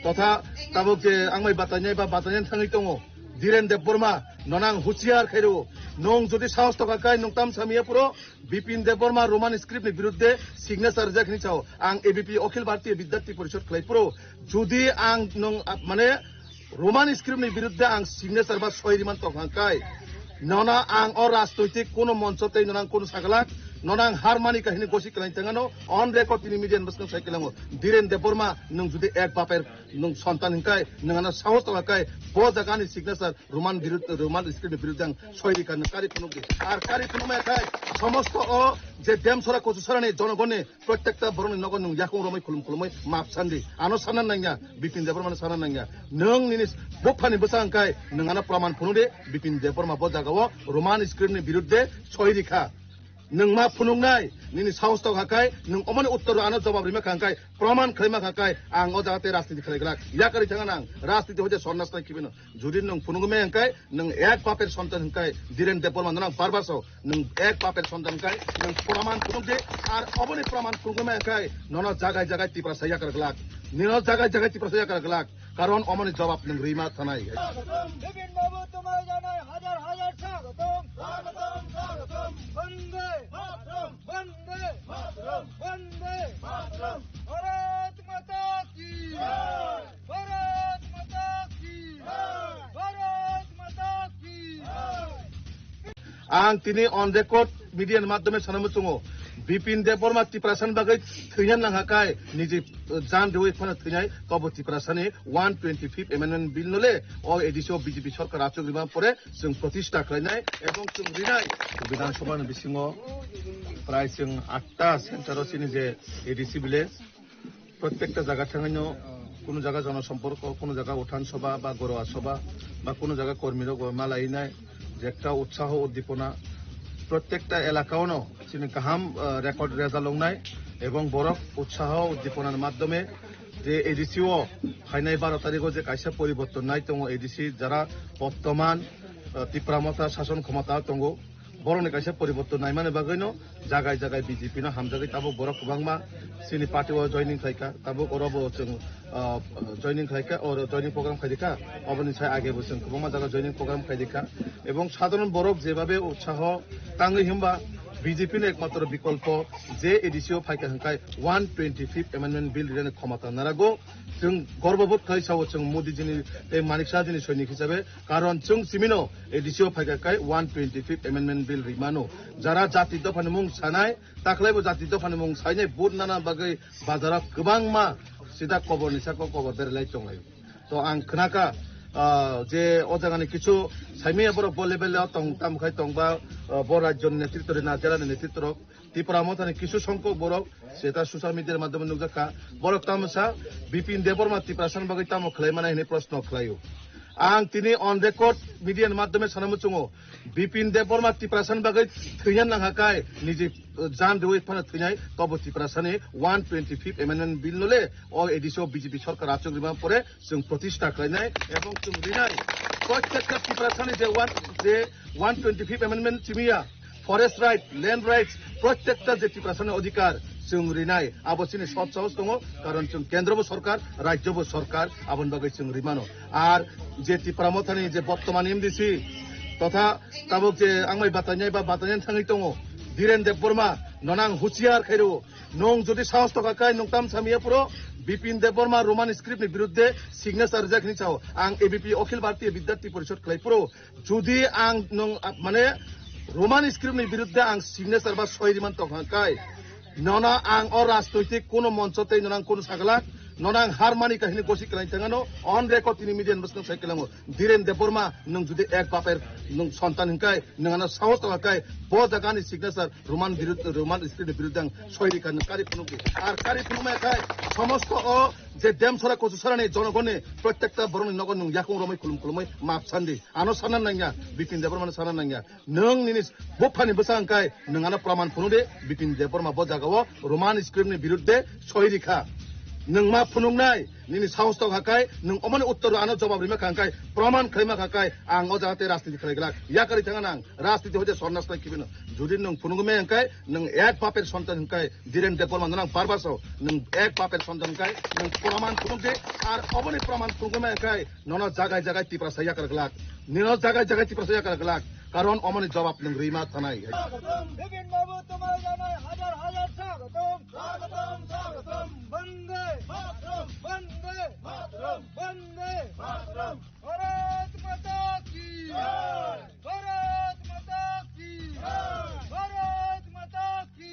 totha tabuk je ang bai batainai ba batainani thangwi tongo, Dhiren Debbarma, nono ang huchiar khairo, nwng jodi sahos tokha kai nwng tam samiya puro, Bipin Debbarma Roman script ni biruddhe signature rijak hinwi sao. Ang A B P Akhil Bharatiya Vidyarthi Parishad khlai puro. Jodi ang nwng, ah, mane Roman script ni biruddhe ang signature ba soi riman tongkha hwnkhai, nono ang o rajnoitik kuno moncho tei nono ang kuno saglak, Nono ang har mani kahini gosi kwlai tangano, on record tini media ni bwskango sai kwlango. Dhiren Debbarma, nwng jodi ek baper nwng sontan hwnkhe, nwng ano sahos tongkha khe, bo jaga ni signature Roman birud-, Roman script ni birudhe ang soi rikha, nwng kari phunuk di. Ar kari phunuk maya khe, somosto o je Demsora Kochusora ni jonogoni prottekta borok ni nogo nwng yakung romwi khulum khulumwi map sandi. Ano sana nangya, Bipin Debbarma no sana nangya. Nwng nini buphani bwsa hwnkhe, nwng ano praman phunuk di, Bipin Debbarma bo jaga o Roman script ni birudhe soi rikha. Nwng ma phunuknai, nini sahos tongkha khe, nwng omoni uttor ano jobab rima kha khe, praman khlaima kha khe, ang o jaga tei rajniti khlai glak. Yakarwi thangna ang, rajniti hoite sornas nai kibino. Jodi nwng phunugwi maya hwnkhe, nwng ek baper sontan hwnkhe, Dhiren Debbarma nono ang bar bar sao, nwng ek baper sontan hwnkhe, nwng praman phunuk di, ar oboni praman phunugwi maya hwnkhe, nono jagai jagai Tiprasa yakar glak. Nino jagai jagai Tiprasa yakar glak. Karon omoni jobab nwng rima thanai. স্বাগতম। বিপিন বাবু তোমায় জানাই হাজার হাজার স্বাগতম। স্বাগতম, স্বাগতম। বন্দে মাতরম। বন্দে মাতরম। বন্দে মাতরম। ভারত মাতা কি জয়। ভারত মাতা কি জয়। ভারত মাতা কি জয়। Ang tini on record media ni madhyome sana muchungo, Bipin Debbarma Tiprasani bagwi thwina nangkha khe, niji, uh, jan riwi phano thwinai, tobo Tiprasani one twenty-fifth Amendment Bill no le, o A D C o B J P sorkar achuk rima pore, chwng protista khlainai, ebong chwng rinai. Bidhan Sabha ni bisingo prai chwng atta center o chini je A D C village, prottekta jaga thangwi no, kuno jaga jonosomporko, kuno jaga uthan sobha ba goroa sobha ba kuno jaga kormi rok bo malai nai, je ekta utsaho uddipona prottekta elaka o no chini kaham, ah, record reza longnai, ebong borok utsaho uddipona ni madhyome je A D C o phainai baro tarikh o je kaisa poriborton nai tongo, A D C jara bottoman, ah, Tipra Motha sason khomota tongo, borokni kaisa poriborton naimani bagwino jagai jagai B J P no hamjagwi tabuk borok kwbangma chini party o joining khlaikha, tabuk oro bo chwng, ah, joining khlaikha, oro joining program khaidikha, oboni sai age bo chwng kwbangma jaga joining program khaidikha, ebong sadharon borok jebabe utsaho tangwi himba B J P no ekmatro bikolpo je A D C o phaikha hwnkhe one twenty-fifth Amendment Bill rirani khomota narago. Chwng gorbobodh khai sao chwng Modi jini tei Manik Saha jini soinik hisabe, karon chwng simino A D C o phaikha khe one twenty-fifth Amendment Bill rimano. Jara jati dophani mung sanai, taklaibo jati dophani mung sainai, vote nana bagwi bazaro kwbangma sida koborni saka kobor berlai tonglai. To ang khnakha, ah, je o jagani kisu saimaya borok bo level o tong, tamo khai tongba, ah, bo rajyoni netritwrok, na jelani netritwrok, Tipra Mothani kisu songkok borok, seta social media ni madhyome nukjakha. Borok tamo sa Bipin Debbarma Tiprasani bagwi tamo khlai mani hwnwi proshno khlaio. Ang tini on record media ni madhyome sana muchungo, Bipin Debbarma Tiprasani bagwi thwina nangkha khe, niji, uh, jan riwi phano thwinai, tobo Tiprasani one twenty-fifth Amendment Bill no le, o A D C o B J P sorkar achuk rima pore, chwng protista khlainai ebong chwng rinai. Prottekta Tiprasani je one, je one twenty-fifth Amendment simiya, forest right, land rights, prottekta je Tiprasani odhikar chwng rinai, abo chini sob sahos tongo, karon chwng kendro bo sorkar, rajyo bo sorkar, aboni bagwi chwng rimano. Ar je Tipra Mothani je bottoman M D C totha tabuk je ang bai batainai ba batainani thangwi tongo, Dhiren Debbarma, nono ang husiar khairo. Nwng jodi sahos tongkha khe nwng tam samiya phuru Bipin Debbarma Roman script ni birudhe signature rijak hinwi sao. Ang A B P Akhil Bharatiya Vidyarthi Parishad khlai phuru jodi ang nwng, ah, mane Roman script ni birudhe ang signature ba soi riman tongkha khe nono ang o rajnoitik kuno moncho tei nono ang kuno saglak, nono ang har mani kahini gosi kwlai tangano, on record tini media ni bwskango sai kwlango. Dhiren Debbarma, nwng jodi ek baper nwng sontan hwnkhe, nwng ano sahos tongkha khe, bo jaga ni signature Roman birud-, Roman script ni birudhe ang soi rikha, nwng kari phunuk di. Ar kari phunuk maya khe, somosto o je Demsora Kochusora ni jonogoni prottekta borok ni nogo nwng yakung romwi khulum khulumwi map sandi. Ano sana nangya, Bipin Debbarma no sana nangya. Nwng nini buphani bwsa hwnkhe nwng ano praman phunuk di, Bipin Debbarma bo jaga o Roman script ni birudhe soi rikha. Nwng ma phunuknai, nini sahos tongkha khe, nwng omoni uttor ano jobab rima kha hwnkhe, praman khlaima kha khe, ang o jaga tei rajniti khlai glak. Yakarwi thangna ang, rajniti hoite sornas nai kibino. Jodi nwng phunugwi maya hwnkhe, nwng ek baper sontan hwnkhe, Dhiren Debbarma nono ang bar bar sao, nwng ek baper sontan hwnkhe, nwng praman phunuk di, ar oboni praman phunugwi maya hwnkhe, nono jagai jagai Tiprasa yakar glak. Nino jagai jagai Tiprasa yakar glak. Karon omoni jobab nwng rima thanai. স্বাগতম। বিপিন বাবু তোমায় জানাই হাজার হাজার স্বাগতম। স্বাগতম, স্বাগতম। বন্দে মাতরম। বন্দে মাতরম। বন্দে মাতরম। ভারত মাতা কি জয়। ভারত মাতা কি জয়। ভারত মাতা কি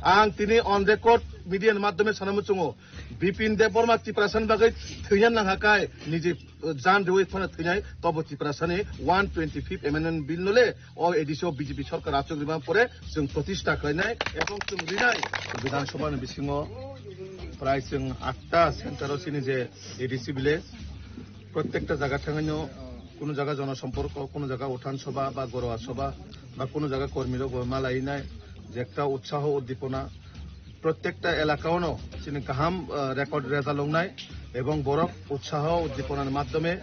Ang tini on record media ni madhyome sana muchungo, Bipin Debbarma Tiprasani bagwi thwina nangha kai niji jan riwi phano thwinai tobo Tiprasani one twenty fifth amendment bill no le o A D C o B J P sarkar achuk rima pore chwng protista khlainai ebong chwng rinai. Bidhan Sabha ni bisingo prai chwng atta center o chini je A D C village, prottekta jaga thangino, kuno jaga jonosomporko, kuno jaga uthan sobha ba goroa sobha ba kuno jaga kormirok bo malainai, je ekta utsaho uddipona, prottekta elaka ono chini kaham, ah, record reza longnai ebong borok utsaho uddiponani madhyome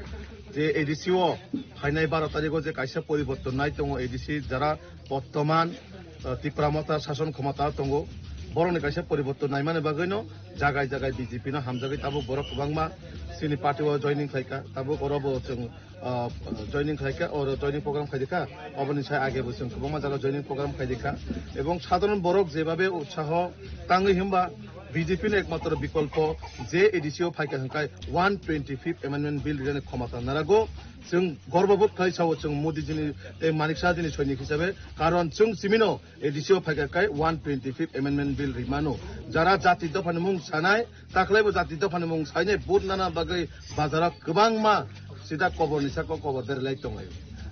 je A D C o phainai baro tarikh o je kaisa poriborton nai tongo A D C jara bottoman, ah, Tipra Motha sason khomota tongo, borokni kaisa poriborton naimani bagwino jagai jagai B J P no hamjagwi tabuk borok kwbangma chini party o joining khlaikha, tabuk oro bo chwng, ah, joining khlaikha, oro joining program khaidikha, oboni sai age bo chwng kwbangma jaga joining program khaidikha, ebong sadharon borok jebabe utsaho tangwi himba B J P no ekmatro bikolpo je A D C o phaikha hwnkhe one twenty fifth amendment bill rijani khomota narago. Chwng gorbobodh khai sao chwng Modi jini tei Manik Saha jini soinik hisabe, karon chwng chimino A D C o phaikha khai one twenty fifth amendment bill rimano. Jara jati dophani mung sanai, taklaibo jati dophani mung sainai vote nana bagwi bazaro kwbangma sida koborni saka kobor berlai tonglai.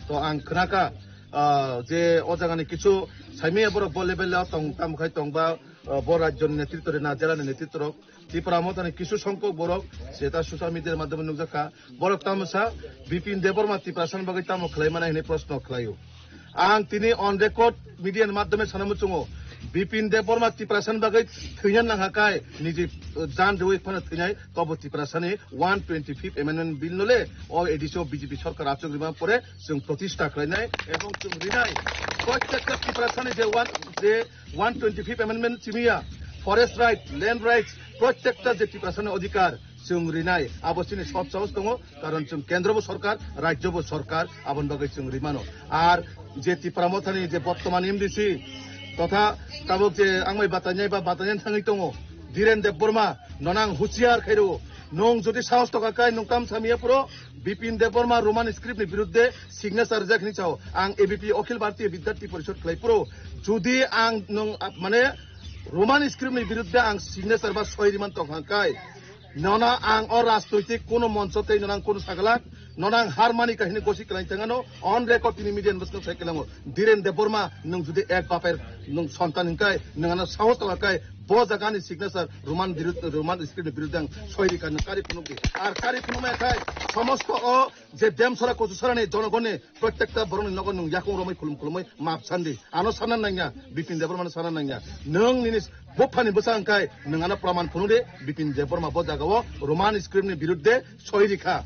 To ang khnakha, ah, je o jagani kichu saimaya borok bo level o tong, tamo khai tongba, ah, bo rajyoni netritwrok, na jelani netritwrok, Tipra Mothani kisu songkok borok seta social media madhyome nukjakha. Borok tamo sa Bipin Debbarma Tiprasani bagwi tamo khlai mani hwnwi proshno khlaio. Ang tini on record media ni madhyome sana muchungo, Bipin Debbarma Tiprasani bagwi thwina nangha kai niji jan riwi phano thwinai tobo Tiprasani one twenty fifth amendment bill no le o A D C o B J P sarkar achuk rima pore chwng protista khlainai ebong chwng rinai. Prottekta Tiprasani je one, je one twenty fifth amendment chimiya, forest right, land rights, prottekta je Tiprasani odhikar chwng rinai, abo chini sob sahos tongo, karon chwng kendro bo sorkar, rajyo bo sorkar, aboni bagwi chwng rimano. Ar je Tipra Mothani je bottoman M D C totha tabuk je ang bai batainai ba batainai thangwi tongo, Dhiren Debbarma, nono ang huchiar khairo, nwng jodi sahos tokha kai nwng tam samiya puro, Bipin Debbarma Roman script ni biruddhe signature rijak hinwi sao. Ang A B P Akhil Bharatiya Vidyarthi Parishad khlai puro. Jodi ang nwng, ah, mane Roman script ni biruddhe ang signature ba soi riman tong hang kai, nono ang o rajnoitik kuno moncho tei nono ang kuno sagalak, nono ang har mani kahini gosi kwlai tangano on record tini media ni bwskango sai kwlango. Dhiren Debbarma, nwng jodi ek baper nwng sontan hingkai, nwng ano sahos tong kai, bo jaga ni signature Roman birud-, Roman script ni biruddhe ang soi rikha, nwng kari phunuk di. Ar kari phunuk maya khai, somosto o je Demsora Kochusarani jonogonni prottekta borokni nogo nwng yakung romwi khulum khulumwi map sandi. Ano sana nangya, Bipin Debbarmano sana nangya. Nwng nini buphani bwsa hwnkhe nwng ano praman phunuk di, Bipin Debbarma bo jagao Roman script ni biruddhe soi rikha.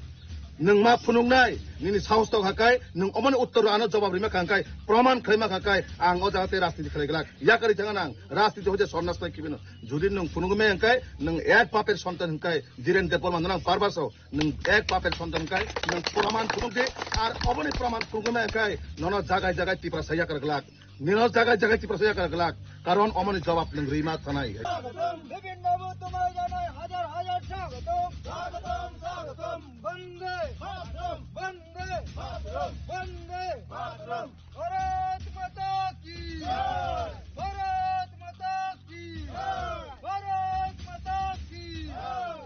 Nwng ma phunuknai, nini sahos tokha kai, nwng omoni uttor ano jobab rima kha hwnkhe, praman khlaima kha kai, ang o jaga tei rajniti khlai glak. Yakari thangna ang, rajniti hoite sornas nai kibino. Jodi nwng phunukmai hwnkhe, nwng ek baper sontan hwnkhe, Dhiren Debbarma nono ang parbaso. Nwng ek baper sontan kai, nwng praman phunuk di, ar oboni praman phunukmai kai, nono jagai jagai Tiprasa yakar glak. Nino jagai jagai Tiprasa yakar glak. Karon omoni jawab nwng rima thanai. স্বাগতম, বিভিন্ন বুথ তোমায় জানাই হাজার হাজার স্বাগতম। স্বাগতম, স্বাগতম। বন্দে মাতরম। বন্দে মাতরম। বন্দে মাতরম। ভারত মাতা কি জয়। ভারত মাতা কি জয়। ভারত মাতা কি জয়।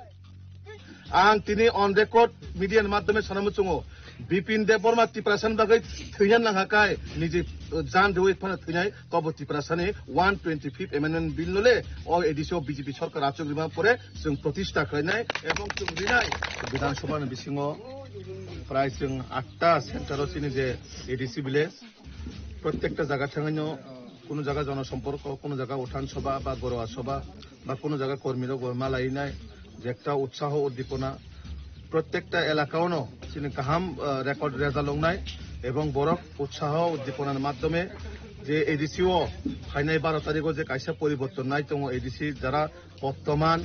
Ang tini on record media ni madhyome sana muchungo, Bipin Debbarma Tiprasani bagwi thwina nangha kai niji jan riwi phano thwinai tobo Tiprasani one twenty fifth amendment bill no le o A D C o B J P sarkar achuk rima pore chwng protista khlainai ebong chwng rinai. Bidhan Sabha ni bisingo prai chwng atta center o chini je A D C village, prottekta jaga thangino, kuno jaga jonosomporko, kuno jaga uthan sobha ba goroa sobha ba kuno jaga kormirok bo malainai, je ekta utsaho uddipona, prottekta elaka ono chini kaham, ah, record reza longnai ebong borok utsaho uddiponani madhyome je A D C o phainai baro tarikh o je kaisa poriborton nai tongo A D C jara bottoman,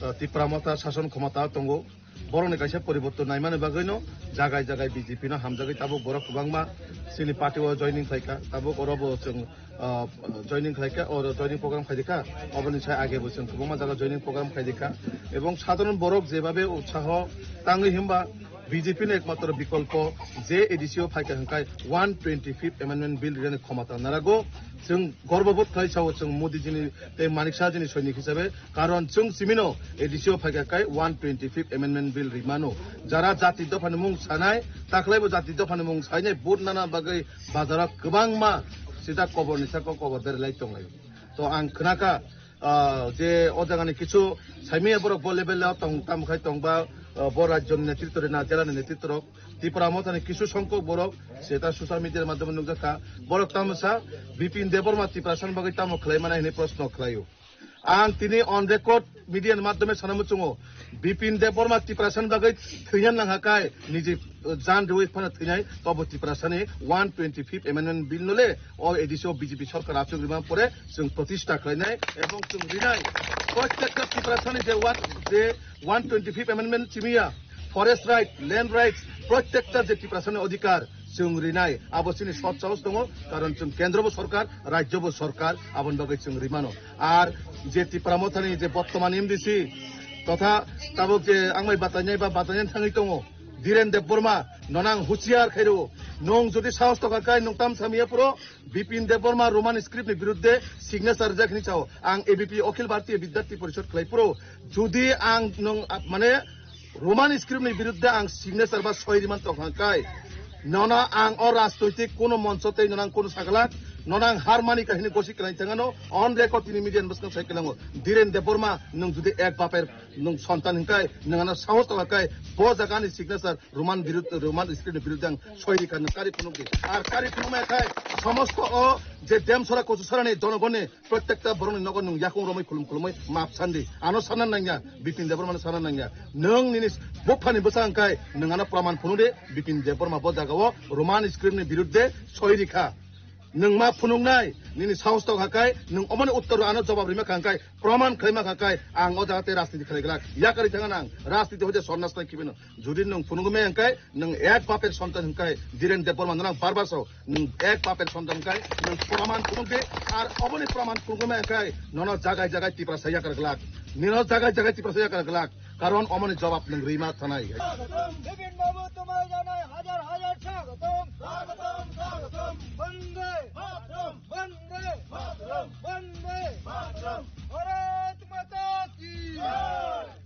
ah, Tipra Motha sason khomota tongo. Borokni kaisa poriborton naimani bagwino jagai jagai B J P no hamjagwi tabuk borok kwbangma chini party o joining khlaikha. Tabuk oro bo chwng, ah, joining khlaikha, oro joining program khaidikha. Oboni sai age bo chwng kwbangma jaga joining program khaidikha. Ebong sadharon borok jebabe utsaho tangwi himba B J P ni ekmatro bikolpo je A D C o phaikha hwnkhe one twenty fifth Amendment Bill rinani khomata narago. Chwng gorbobodh khlai sao chwng Modi jini tei Manik Saha jini soinik hisabe. Karon chwng simino A D C o phaikha khai one twenty fifth Amendment Bill rimano. Jara jati dophani mung sanai, takhlaibo jati dophani mung sainai vote nana bagwi bazaro kwbangma sida koborni saka kobor berlai tonglai. To ang khnakha, ah, je o jagani kisu saimanya borok bo level o tong, tamo khai tongba, ah, bo rajyoni netritwo rina, jelani netritwo rok, Tipra Mothani kisu songkok borok, seta social media ni madhyome nukjakha, borok tamo sa, Bipin Debbarma Tiprasani bagwi tamo khlai mani hwnwi proshno khlaio. Ang tini on record media ni madhyome sana muchungo, Bipin Debbarma Tiprasani bagwi thwina nangha kai, niji, uh, jan rwi phano thwinai, tobo Tiprasani one twenty fifth Amendment Bill no le, o A D C o B J P sarkar achuk rima pore, chwng protista khlainai, ebong chwng rinai. Prottekta Tiprasani je one, je one twenty fifth Amendment simiya, forest right, land rights, prottekta je Tiprasani odhikar, chwng rinai, abo chini sot sahos tongo, karon chwng kendro bo sorkar, rajyo bo sorkar, aboni bagwi chwng rimano. Ar je Tipra Mothani je bottoman M D C totha tabuk je ang bai batainai ba batainai thangwi tongo, Dhiren Debbarma, nono ang husiar khairo, nwng jodi sahos tokha khai nwng tam samiya phuru Bipin Debbarma Roman script ni biruddhe signature rijak hini sao, ang A B P Akhil Bharatiya Vidyarthi Parishad khlai phuru, jodi ang nwng, ah, mane Roman script ni biruddhe ang signature ba soi riman tongkha kai. Nono ang o rajnoitik kuno moncho tei nono ang kuno sagalak, nono ang har mani kahini gosi kwlai thangano, on record tini media ni bwskango sai kwlango. Dhiren Debbarma, nwng jodi ek baper nwng sontan hwnkhe, nwng ano sahos tongkha kai, bo jaga ni signature Roman birud-, Roman script ni biruddhe ang soi rikha, nwng kari phunuk di. Ar kari phunuk maya khai, somosto o je Demsora Kochusora ni jonogoni Prottekta borokni nogo nwng yakung romwi khulum khulumwi map sandi. Ano sana nangya, Bipin Debbarmano sana nangya. Nwng nini buphani bwsa wngkhai, nwng ano praman phunuk di, Bipin Debbarma bo jagao Roman script ni biruddhe soi rikha. Nwng ma phunuknai, nini sahos tokha khai, nwng omoni uttor ano jawab rima kha khai, praman khlaima kha khai, ang o jaga tei rajniti khlai glak. Yakari thangna ang, rajniti hoide sonnas nai kibino. Jodi nwng phunukmaya hwnkhe, nwng ek bapher sontan hwnkhe, Dhiren Debbarma nwng bar bar sao, nwng ek bapher sontan hwnkhe, nwng praman phunuk di, ar oboni praman phunukmaya hwnkhe, nono jagai jagai Tiprasa yakar glak. Nino jagai jagai Tiprasa yakar glak. Karon omoni jawab nwng rima thanai. Bipin Babu, তোমায় জানাই হাজার হাজার স্বাগতম। স্বাগতম, স্বাগতম। বন্দে মাতরম। বন্দে মাতরম। বন্দে মাতরম। ভারত মাতা কি জয়।